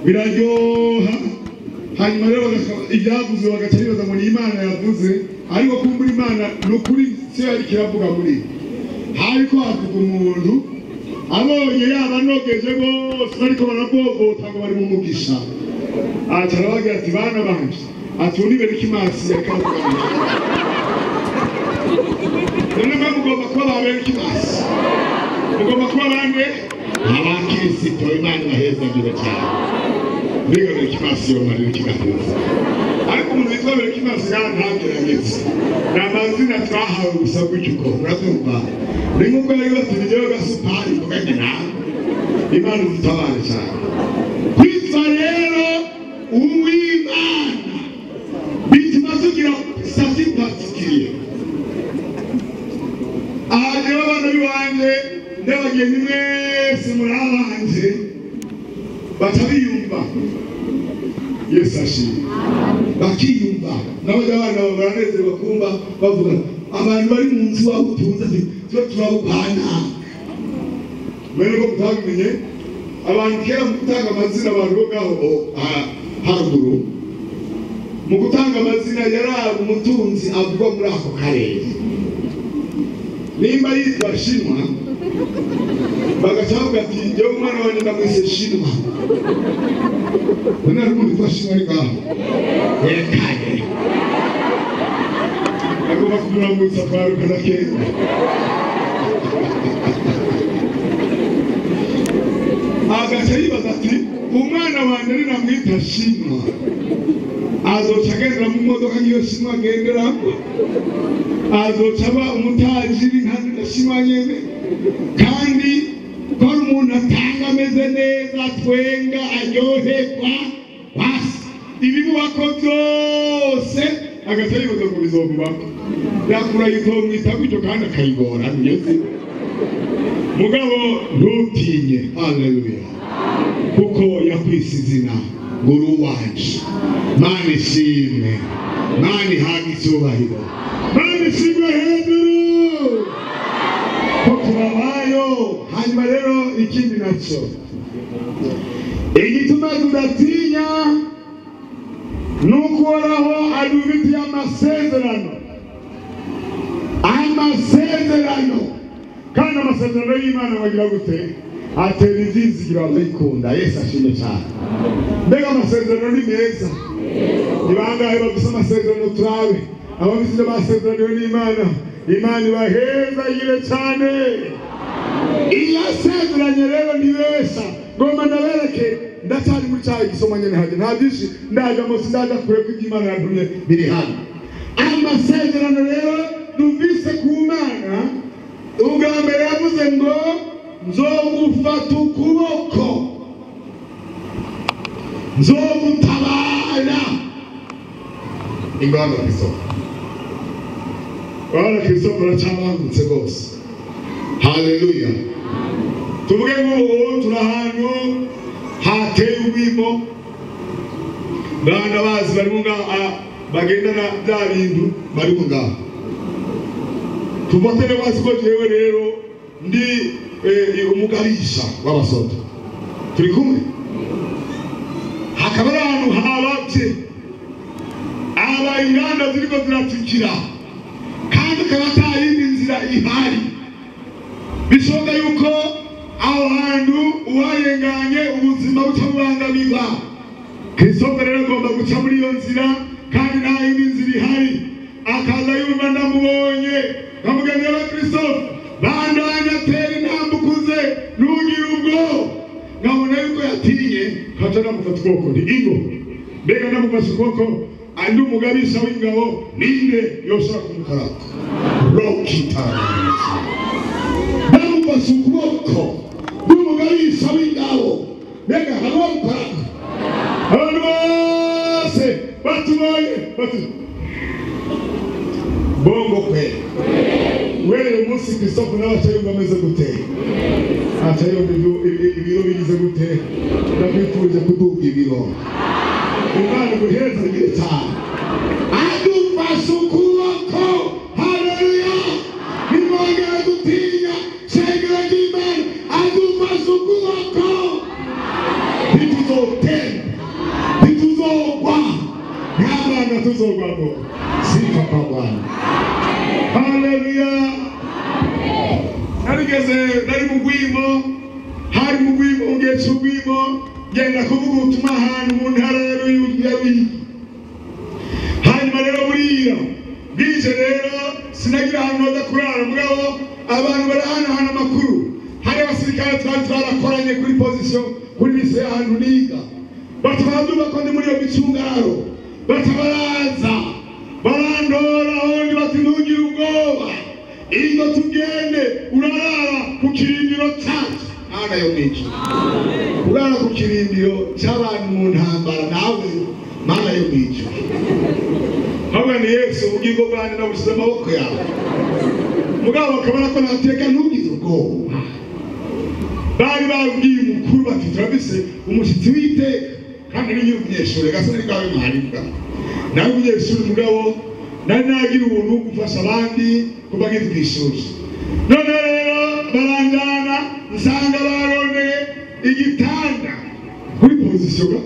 biraryoha, hanyuma rero ibyavuzwe bagaca bibaza ngo ni Imana yavuze, ariko kumbura Imana ni ukuri siyo yariko iravuga muri hariko havuga umuntu abonye yabanogeje bose bariko barabogota ngo bari mu mugisha, aca arababwira ati bana banje, ati ubu ni Berikimasi yariko aravuga muri. None mwe mugomba kuba ba Berikimasi, mugomba kuba bande abakirisito. Imana ibahezagire cyane. Mbega Berikimasi yomarira ikiganiro, ariko umuntu witwa Berikimasi ngaha ntagerageze. Ni amazina twahawe gusa gutyo uko murabyumva. Ni nk'uko yari bati njyewe Gasupari muganye nawe. Imana idutabare cyane. Kwitwa rero uw'Imana bituma tugira sati particulier. Aha rero abana b'iwanjye n'abagenzi mwese muri abanje baca biyumva. Yesu ashimwe. Bakiyumva n'abajya abana baranezerwa kumva bavuga abantu bari mu nzu aho utunze ati tuba turabukwana. Mwene ko mutabimenye, abantu kera mu gutanga amazina abantu bo ngaho haruguru, mu gutanga amazina yaraba umutunzi avugwa muri ako karere. Nimba yitwa Shinwa bagaca bavuga ati njyewe umwana wanjye ndamwise Shinwa. None hari umuntu witwa Shinwa ari ngaho? Yekanye agomba kumuramutsa twarukana kera. Agaca yibaza ati umwana wanjye ninamwita Shinwa azoca agendera mu modoka nk'iyo Shinwa agenderamo, azoca aba umutajiri nka Shinwa nyene, kandi ko ari umuntu atanga ameze neza, atwenga, aryoherwa, basi ibimubako byose agaca yibaza ngo bizomubako. Yakura yitomwita gutyo kandi akayigora ngeze. Mugabo ntutinye, haleluya, kuko yakwise izina ngo uri uwanje. Mana ishimwe, Mana ihabwe icyubahiro, Mana ishimwe hejuru ko turabayo. Hanyuma rero ikindi nacyo igituma tudatinya ni uko Uhoraho adufitiye amasezerano. Amasezerano kandi amasezerano y'Imana bagira gute? Atera ivyizigiro abayikunda. Yesu ashimwe cyane. Mbega amasezerano ni meza. Ni bangahe bafise amasezerano? Turabe abafise amasezerano n'Imana. Imana ibahezagire cyane. Iyo asezeranye rero ntibesha. Ngomba ndabereke, ndacyari muri cya gisoma nyene haje nta byinshi ndaja munsi, ndaja kure ko Imana yantumye biri hano. Amasezerano rero numvise ku Mana, ubwa mbere yavuze ngo nzogufata ukuboko, nzogutabara. Ingwano Kristo, bana Kristo baracabangutse rwose. Haleluya. Tuvuge nk'ubu turi ahantu hateye urwimo, bana bazi barimo ngaha bagendana bya bintu barimo ngaha. Tufatane bazi ko jewe rero ndi umugabisha w'abasoda, turi kumwe. Hakaba ari ahantu habatse aba inganda ziriko ziratikira, kandi akaba ata yindi nzira ihari. Bishoboka yuko aho hantu uwayenganye ubuzima buca bubangamirwa. Kristofe rero agomba guca muri iyo nzira, kandi nta yindi nzira ihari. Akaza yumva ndamubonye, nkamugambira ba Kristofe, bandanya atera intambwe ukuze, ntugire ubwoba. Nkabona yuko yatinye, nkaca ndamufata ukuboko nti ingo. Mbega ndamufashe ukuboko, andi umugabisha w'ingabo ninde yoshobora kumukaraka? Rokitara. Ndamufashe ukuboko n'umugabisha w'ingabo, mbega hari uwamukaraka? Abantu bose batubonye bati bongo kweli. Uhereye umunsi Kristofe nawe aca yumva ameze gute? Aca yumva ibiro bigize gute? Ndakwifurije kuduga ibiro. Imana iguhezagire cyane. Adufashe ukuboko. Haleluya. Nimwongere gutinya shengero ry'Imana. Adufashe ukuboko, ntituzotemba, ntituzogwa, nta mwana tuzogwamo. Sifa kwa Bwana. Haleluya. Narigeze nari mu rwimo, hari mu rwimo, mu gihe cy'urwimo, ngenda kuvuga ubutumwa ahantu mu ntara ya Ruyigi. Hanyuma rero burira bwije rero sinagira ahantu baza kurara, mugabo abantu barahanahana amakuru. Hari abasirikare twari twarakoranye kuri position kuri lise ahantu niga, baca barabyumva ko ndi muri iyo micungararo, baca baraza barandora ahondi bati ntugire ubwoba, ingo tugende, urarara ku kirindiro cyacu. Mana yo mw'ijuru, urara ku kirindiro cy'abantu mu ntambara nawe, Mana yo mw'ijuru. Hamwe ni Yesu, ubugingo bwanjye nabushyize amaboko yawe. Mugabo bakabona ko nateka, ntugize ubwoba. Bari babwiye umukuru bati turabise umushyitsi w'iteka, kandi ni umunyeshuri gasa ni bwawe mwarimu nawe umunyeshuri, mugabo nari nagira ubuntu bwo gufasha abandi kuba ngize kw'ishuri. None rero baranjana, nsanga barondeye igitanda kuri position ga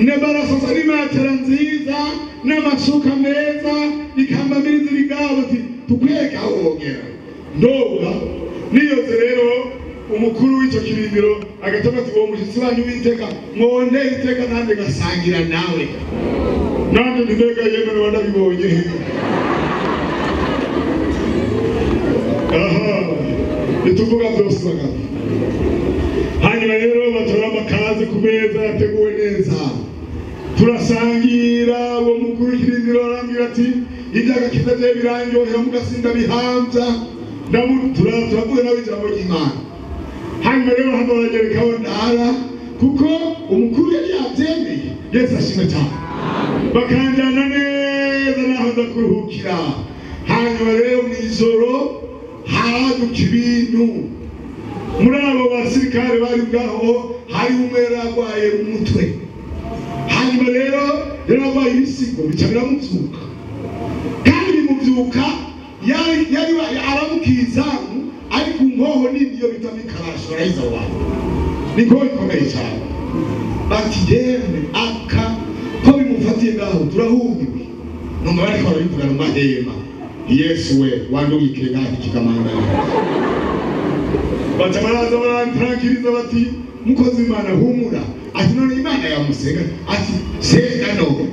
ne barasasa n'imatera nziza n'amashuka meza, ikambamiriza ibigabo bati tukwereke aho wogera. Ndoga niyoze rero umukuru w'icyo kirindiro agatuma ati uwo mushyitsi wanyu w'iteka mwondeye iteka nanjye ngasangira nawe. Nanjye nti mbega yemwe ndabibonye. Aha ntituvuga byose bagabo. Hanyuma rero batora amakaze ku meza yateguwe neza, turasangira. Uwo mukuru w'ikirindiro arambwira ati iby'agakiza bye birandyohera mugasinda bihamvya. Turavuga nawe ijambo ry'Imana. Hanyuma rero hano baranyereka aho ndara, kuko umukuru yari yabyemeye. Yesu ashimwe cyane. Bakanjyana neza naho nza kuruhukira. Hanyuma rero mu ijoro haraduka ibintu. Muri abo basirikare bari ngaho hari umwe yari arwaye umutwe. Hanyuma rero yari arwaye ibisigo bica biramubyuka, kandi bimubyuka yari aramukiye izamu ari ku nkoho nini iyo bita mikarasho, barayiza abo bantu, ni inkoho ikomeye cyane. Bati yemwe aka ko bimufatiye ngaho turahungiwe. Numva bariko barabivuga mu mahema. Yesu we wandungikire ngaha ikikamanda. Baca baraza barantarankiriza bati mukozi Imana humura. Ati none Imana yamusenga ati senga no.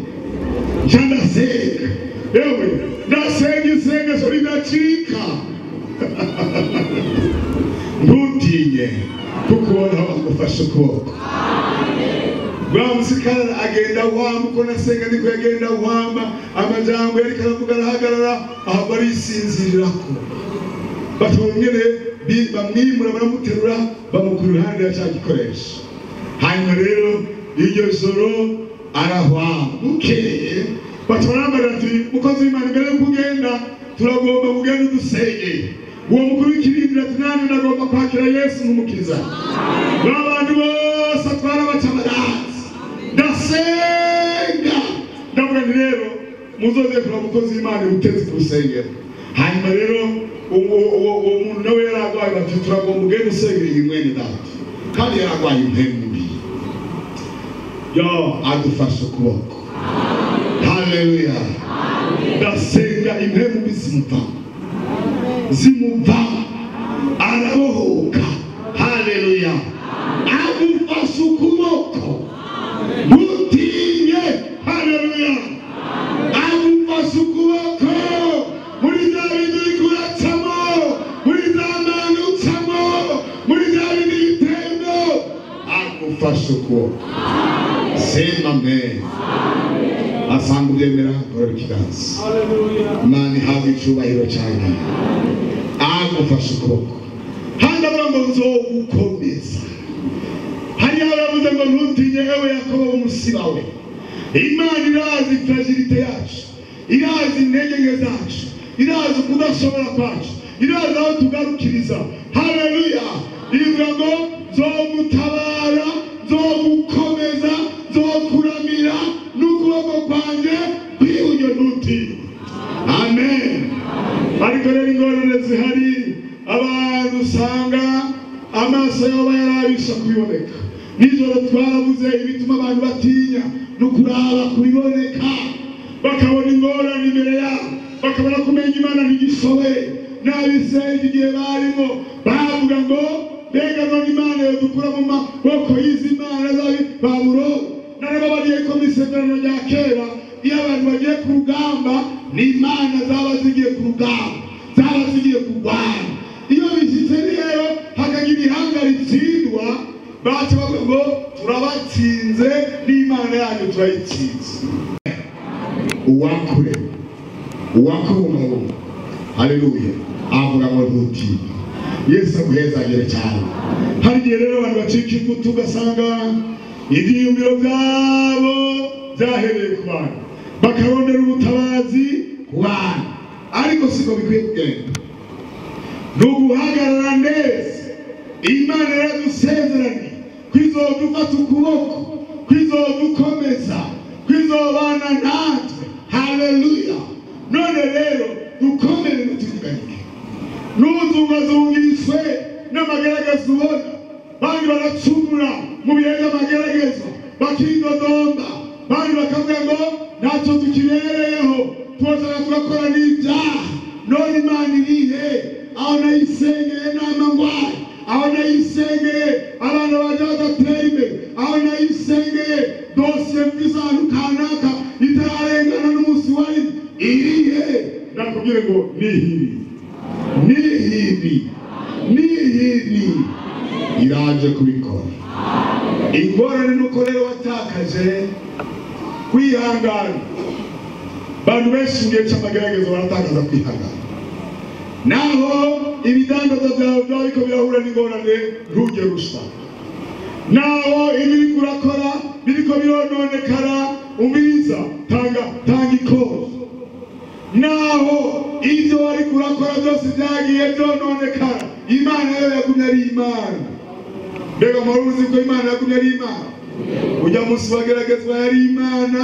Njanda senga. Ewe ndasenga isengesho ridacika. Ntutinye kuko Uhoraho agufashe ukuboko. Wa musirikare agenda wamba uko nasenga niko yagenda wamba, amajambo yariko aravuga arahagarara ahava arisinzirirako. Batongere bamwimura baramuterura bamukura iruhande ya cya gikoresho. Hanyuma rero iryo joro arahwama. Bukeye baca barambwira ati mukozi w'Imana imbere yo kugenda turagomba kugenda udusengeye. Uwo mukuru w'ikirindiro ati nanjye ndagomba kwakira Yesu nk'umukiza. Ba bantu bose atwara baca baraza. Ndasenga ndavuga nti rero muzoze kuraba umukozi w'Imana uteze ku rusengero. Hanyuma rero uwo muntu nawe yaragwaye bati turagomba ugende usengera iyi mwene data, kandi yaragwaye impemu mbi. Yo adufashe ukuboko. Haleluya. Ndasenga impemu mbi zimuva arabohoka. Haleluya. Agufashe ukuboko. Ntutinye. Haleluya. Agufashe ukuboko muri bya bindi uriko uracamo, muri za mana ucamo, muri bya bindi bitembo, agufashe ukuboko. Sema amen. Asanga ubyemera gorora ikiganza. Imana ihabwe icubahiro cyane. Agufashe ukuboko. Handi avuga ngo nzogukomeza. Hariya baravuze ngo ntutinye ewe Yakobo w'umusiba we. Imana irazi fragilité yacu, irazi intege nke zacu, irazi ukudashobora kwacu, irazi aho tugarukiriza. Haleluya. Ivuga ngo nzogutabara, nzogukomeza, nzokuramira n'ukuboko kwanjye kw'iburyo, ntutinye. Amen. Ariko rero ingorane zihari, abantu usanga amaso yabo yarabisha kubiboneka. Nijoro twarabuze ibituma abantu batinya no kuraba kubiboneka, bakabona ingorane imbere yabo, bakabona kumenya Imana ntigishoboye. N'Abisirayeli igihe barimo bavuga ngo mbega none Imana yodukura mu maboko y'izi mana z'Ababuloni. Narababariye ko mu isezerano rya kera iyo abantu bagiye ku rugamba ni Imana zaba zigiye ku rugamba, zaba zigiye kurwana. Iyo bishyitse rero hakagira ihanga ritsindwa, baca bavuga ngo turabatsinze n'Imana yanyu turayitsinze. Uwakure uwakubungabunga. Haleluya. Avuga ngo ntutinye. Yesu aguhezagire cyane. Hari igihe rero abantu bacika ingutu ugasanga ibyiyumviro byabo byahereye ku bantu, bakarondera ubutabazi ku bantu, ariko siko bikwiye kugenda. Ni uguhagarara neza. Imana yaradusezeranye ko izodufata ukuboko, ko izodukomeza, ko izobana natwe. Haleluya. None rero dukomere ntitunyeganyege. Ntuzungazungishwe n'amagerageza ubona. Bandi baracumura mu bihe by'amagerageza bakidodomba, bandi bakavuga ngo ntacyo tukibereyeho, tuboshaka tugakora n'ibyaha. None Imana irihe? Aho nayisengeye nama ngwaye, aho nayisengeye abana banje badatera imbere, aho nayisengeye dosiye mfise ahantu kanaka itararengana n'umunsi wari irihe? Ndakubwire ngo nihiri, nihiri, nihiri iraje kubikora. Ingorane nuko rero watakaje kwihangana. Abantu benshi mu gihe cy'amagerageza baratakaza kwihangana. Naho ibidandaza byawe byaba biriko birahura n'ingorane, ntujye ruswa. Naho ibiriko urakora biriko birononekara, umviriza, tanga ikoro. Naho ibyo wariko urakora byose byagiye byononekara, Imana yo yagumye ari Imana. Mbega mwari uzi ko Imana yagumye ari Imana? Ujya munsi wageragezwa yari Imana,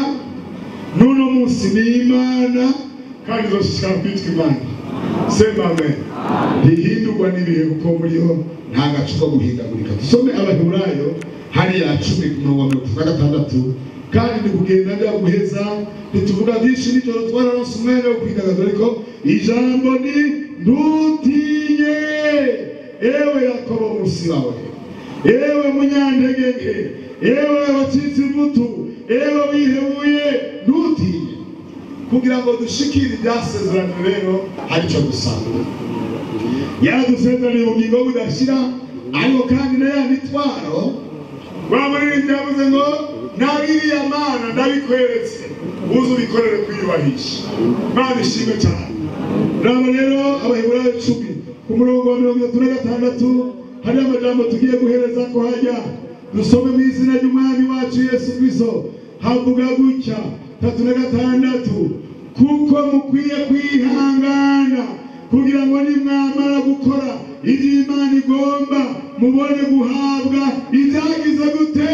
n'uno munsi ni Imana, kandi izoshishikara kwitwa Imana. Sema amen. Ntihindurwa n'ibihe kuko muriho nta gacu ko guhindagurika. Dusome Abaheburayo hariya 10:36 Kandi ni kugenda njya guheza, ntituvuga byinshi nijoro, twararonse umwanya wo kwidagadura, ariko ijambo ni ntutinye ewe Yakobo musi wawe, ewe munyantege nke, ewe wacitse ivutu, ewe wihebuye, ntutinye. Kugira ngo dushikire ibyasezerano rero hari icyo gusaba. Yaradusezeraniye ubugingo budashira, ariko kandi na ya mitwaro wa muririmbyi yavuze ngo nabiriya Mana ndabikweretse, uze ubikorere kwiyubahisha. Mana ishimwe cyane. Raba rero Abaheburayo 10 ku murongo wa 36, hari amajambo tugiye guhereza ko hajya dusome mu izina ry'Umwami wacu Yesu Kristo. Havuga gutya 36, kuko mukwiye kwihangana kugira ngo nimwamara gukora ibyo Imana igomba mubone guhabwa ibyagize gute.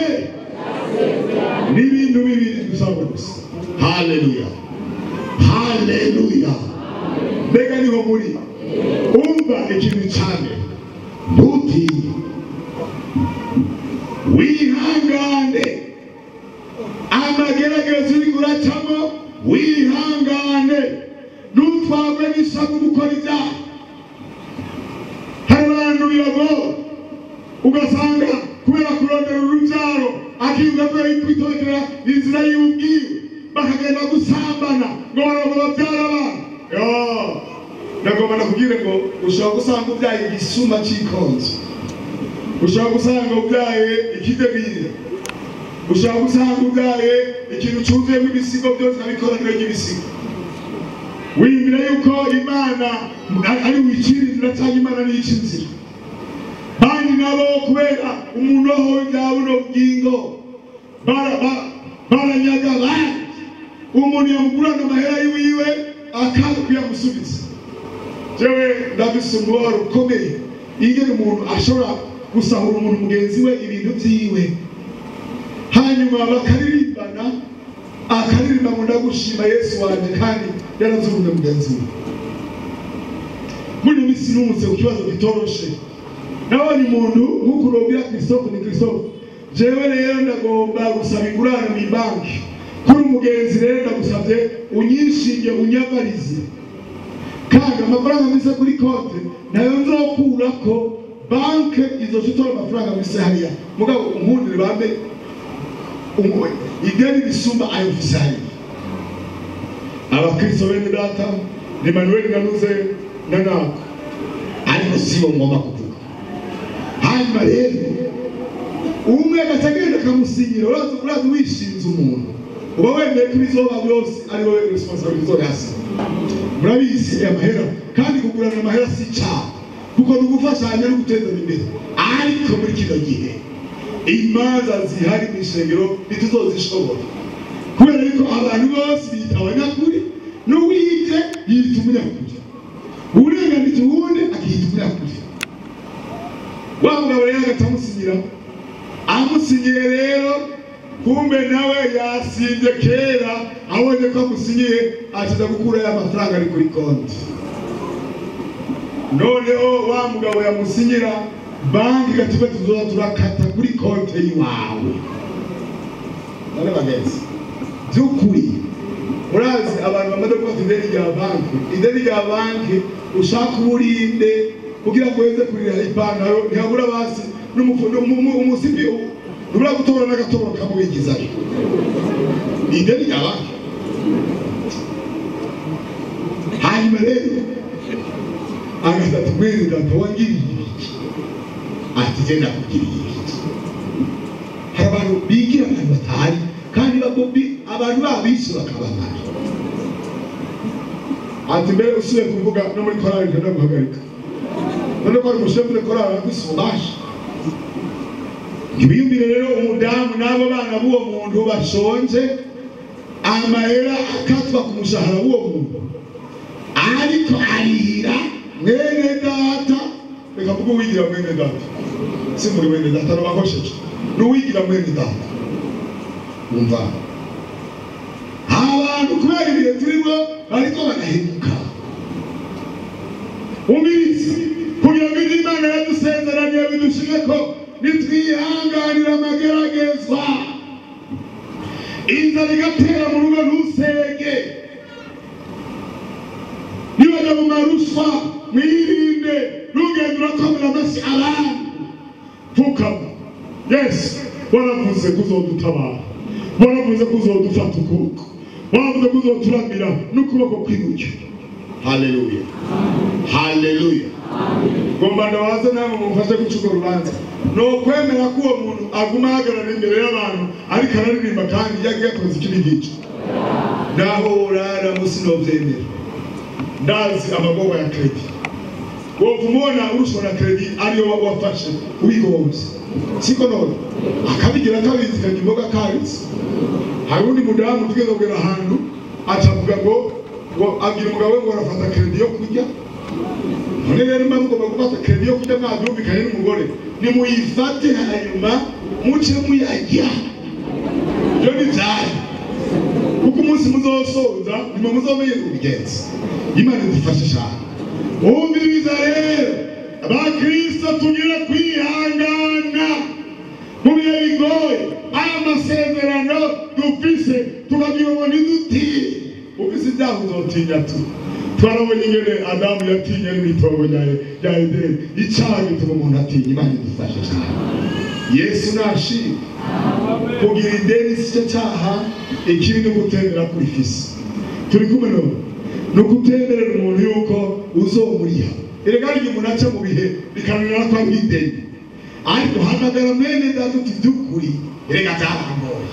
N'ibintu bibiri dusabwa gusa. Haleluya, haleluya. Mbega niho muri umva ikintu cyane, ntutinye, wihangane. Amagerageza uri kuracamo wihangane, ntutwarwe n'ishavu gukora ibyaha. Hari abantu biragora, ugasanga kubera kurondera urubyaro akibuka ko yari kwitondera inzira y'ubwiwe, bakagenda gusambana ngo barongo babyara abana. Ndagomba nakubwire ngo ushobora gusanga ubyaye igisuma cy'ikonzo, ushobora gusanga ubyaye ikidebira, ushobora gusanga ubyaye ikintu cyuzuyemo ibisigo byose n'abikoraniro ry'ibisigo. Wiyumvira yuko Imana ari wicira inzira cyangwa Imana niyica inzira. Bandi nabo kubera umunoho w'ibya buno bugingo baranyaga abandi, umuntu yamugurana amahera yiwiwe akaza kuyamusubiza. Jewe ndafise umubabaro ukomeye ingene umuntu ashobora gusahura umuntu mugenzi we ibintu vyiwe, hanyuma bakaririmbana, akaririmba ngo ndagushima Yesu wanje, kandi yarazurunze mugenzi we. Muri misi numutse ku kibazo gitoroshe, nabonye umuntu nk'uko urobwira Christophe, ni Christophe, jewe rero ndagomba gusaba ingurane mu banki kuri umugenzi, rero ndagusabye unyishinge unyabarize, kandi amafaranga mise kuri konte nayo nzokurako banke izoca itora amafaranga mise hariya, mugabo unkundire bambe ideni risumba ayo mfise hariya. Abakristo bene data ni Manuel nanuze na nako, ariko sibo ngomba kuvuga. Hanyuma rero umwe agaca agenda akamusinyira, uraza wishinze umuntu uba wemeye ko ibizoba byose ari wowe responsabilité uzoyasinya. Murabizi amahera, kandi kugurana amahera si icyaha, kuko ni ugufashanya no gutezanya imbere. Ariko muri kino gihe imanza zihari mu ishengero ntituzozishobora, kubera yuko abantu bose biyita abanyakuri, n'uwibye yiyita umunyakuri, urenganije uwundi akiyita umunyakuri. Wa mugabo rero agaca amusinyira, amusinyiye rero kumbe nawe yasinze kera, abonye ko amusinyiye acaza gukura ya mafaranga ari kuri konti. Noneho wa mugabo yamusinyira, banki igatuba tuzoza turakata kuri konti yiwawe. None bagenzi, by'ukuri murazi abantu bamaze gufata ideni rya banki, ideni rya banki ushaka uburinde kugira ngo uheze kurira ipantaro, ntihabura basi umusipi ntubura gutobora n'agatoboro kamwigizayo. Ni ideni rya banki. Hanyuma rero agaza ati mwene data wangiriye iki? Ati je nakugiriye iki? Hari abantu bigira abantu batari, kandi abantu babishe bakabamara. Ati mbere usubiye kuvuga no muri korali ntenda guhagarika, none ko ari umushefu de korali agusubasha. Ntibiyumvire rero umudamu n'abo bana b'uwo muntu bashonje, amahera akatwa ku mushahara w'uwo muntu, ariko arira mwene data. Reka mvuge uwigira mwene data, si muri mwene data n'abakosheje, n'uwigira mwene data. Umva abantu kubera ibihe turimo bariko barahemuka. Umiriza kugira ngo ibyo Imana yadusezeraniye bidushike ko nitwihanganira amageragezwa. Inzara igatera mu rugo ntusenge. Niba mu maruswa mwirinde, ntugende urakomera amashyi abandi. Pfukama. Yesu waravuze ko uzodutabara, waravuze ko uzodufata ukuboko, waravuze ko uzoturamira n'ukuboko kw'iburyo. Haleluya, haleluya. Ngomba ndabaze namwe mumfashe guca urwo rubanza. Ni ukwemera ko uwo muntu aguma ahagarara imbere y'abantu ariko araririmba kandi yagiye yakoze ikindi gice. Naho urara munsi novyemera. Ndazi amagorwa ya kredi. Wopfa umubona urushwa na kredi ariyo wafashe ubigombye, siko none akabigira akabizi kajya imboga kabitse. Hari undi mudamu tugeze kugera ahantu acavuga ngo abwira umugabo we ngo arafata kredi yo kurya. None rero mba mugomba gufata kredi yo kurya mwabyumvikanye n'umugore, nimuyifate hanyuma muce muyarya. Ibyo ni ibyayo, kuko umunsi muzosoza nimwe muzomenye kubigenza. Imana idufashe cyane. Wumviriza rero abakristo, tugira kwihangana mu bihe bigoye. Aya masezerano dufise tukagira ngo ntidutinye. Ufise ibyaha uzotinya tu. Twarabonye ingene Adamu yatinye n'itongo rya Edeni. Icyaha gituma umuntu atinya. Imana idufashe cyane. Yesu nashimwe. Kugira ideni si cyo cyaha, ikibi ni ugutemera kurifise. Turi kumwe none. Ni ukutemerera umuntu yuko uzomuriha. Erega hari igihe umuntu aca mu bihe bikananira ko ari ideni, ariko hamagara mwene data uti by'ukuri erega byarangoye,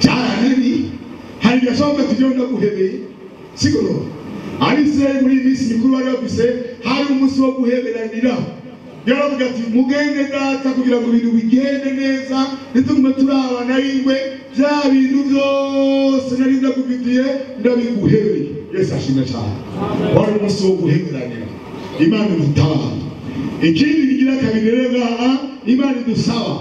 byarananiye. Hari igihe ashobora kuvuga ati jyewe ndaguhebeye, siko none. Abisirayeli muri iyi minsi mikuru bari bafise, hari umunsi wo guheberanira. Yaravuga ati mugende data kugira ngo ibintu bigende neza, ntitugume turabana y'ingwe, bya bintu byose nari ndagufitiye ndabiguhebeye. Yesu ashimwe cyane. Wari umunsi wo guheberanira. Imana idutabara. Ikindi kigira kabiri rero ngaha Imana idusaba,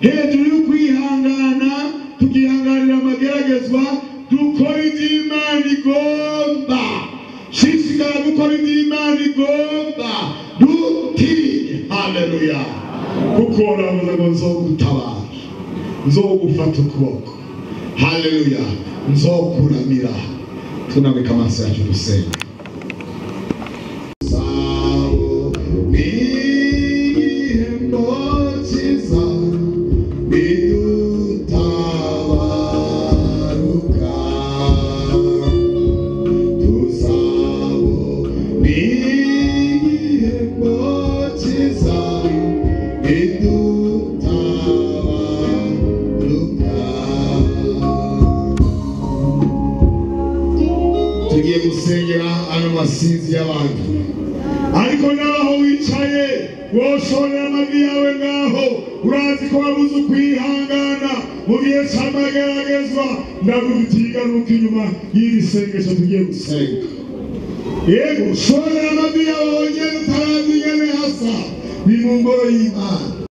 hejuru yo kwihangana tukihanganira amageragezwa, dukora ibyo Imana igomba. Shishikara gukora ibyo Imana igomba, ntutinye. Haleluya. Kuko uravuze ngo nzogutabara, nzogufata ukuboko. Haleluya, nzokuramira. Tunabika amaso yacu dusenga. Tugiye gusengera ano masinzi y'abantu. Ariko naho wicaye woshorera amavi yawe ngaho, urazi ko wabuze ukwihangana mu gihe cy'amageragezwa. Ndagufitiye igaruka inyuma y'iri sengesho tugiye gusenga. Yego, shorera amavi yawe wonyene utarazi ingene hasa, ni mu ngoro y'Imana.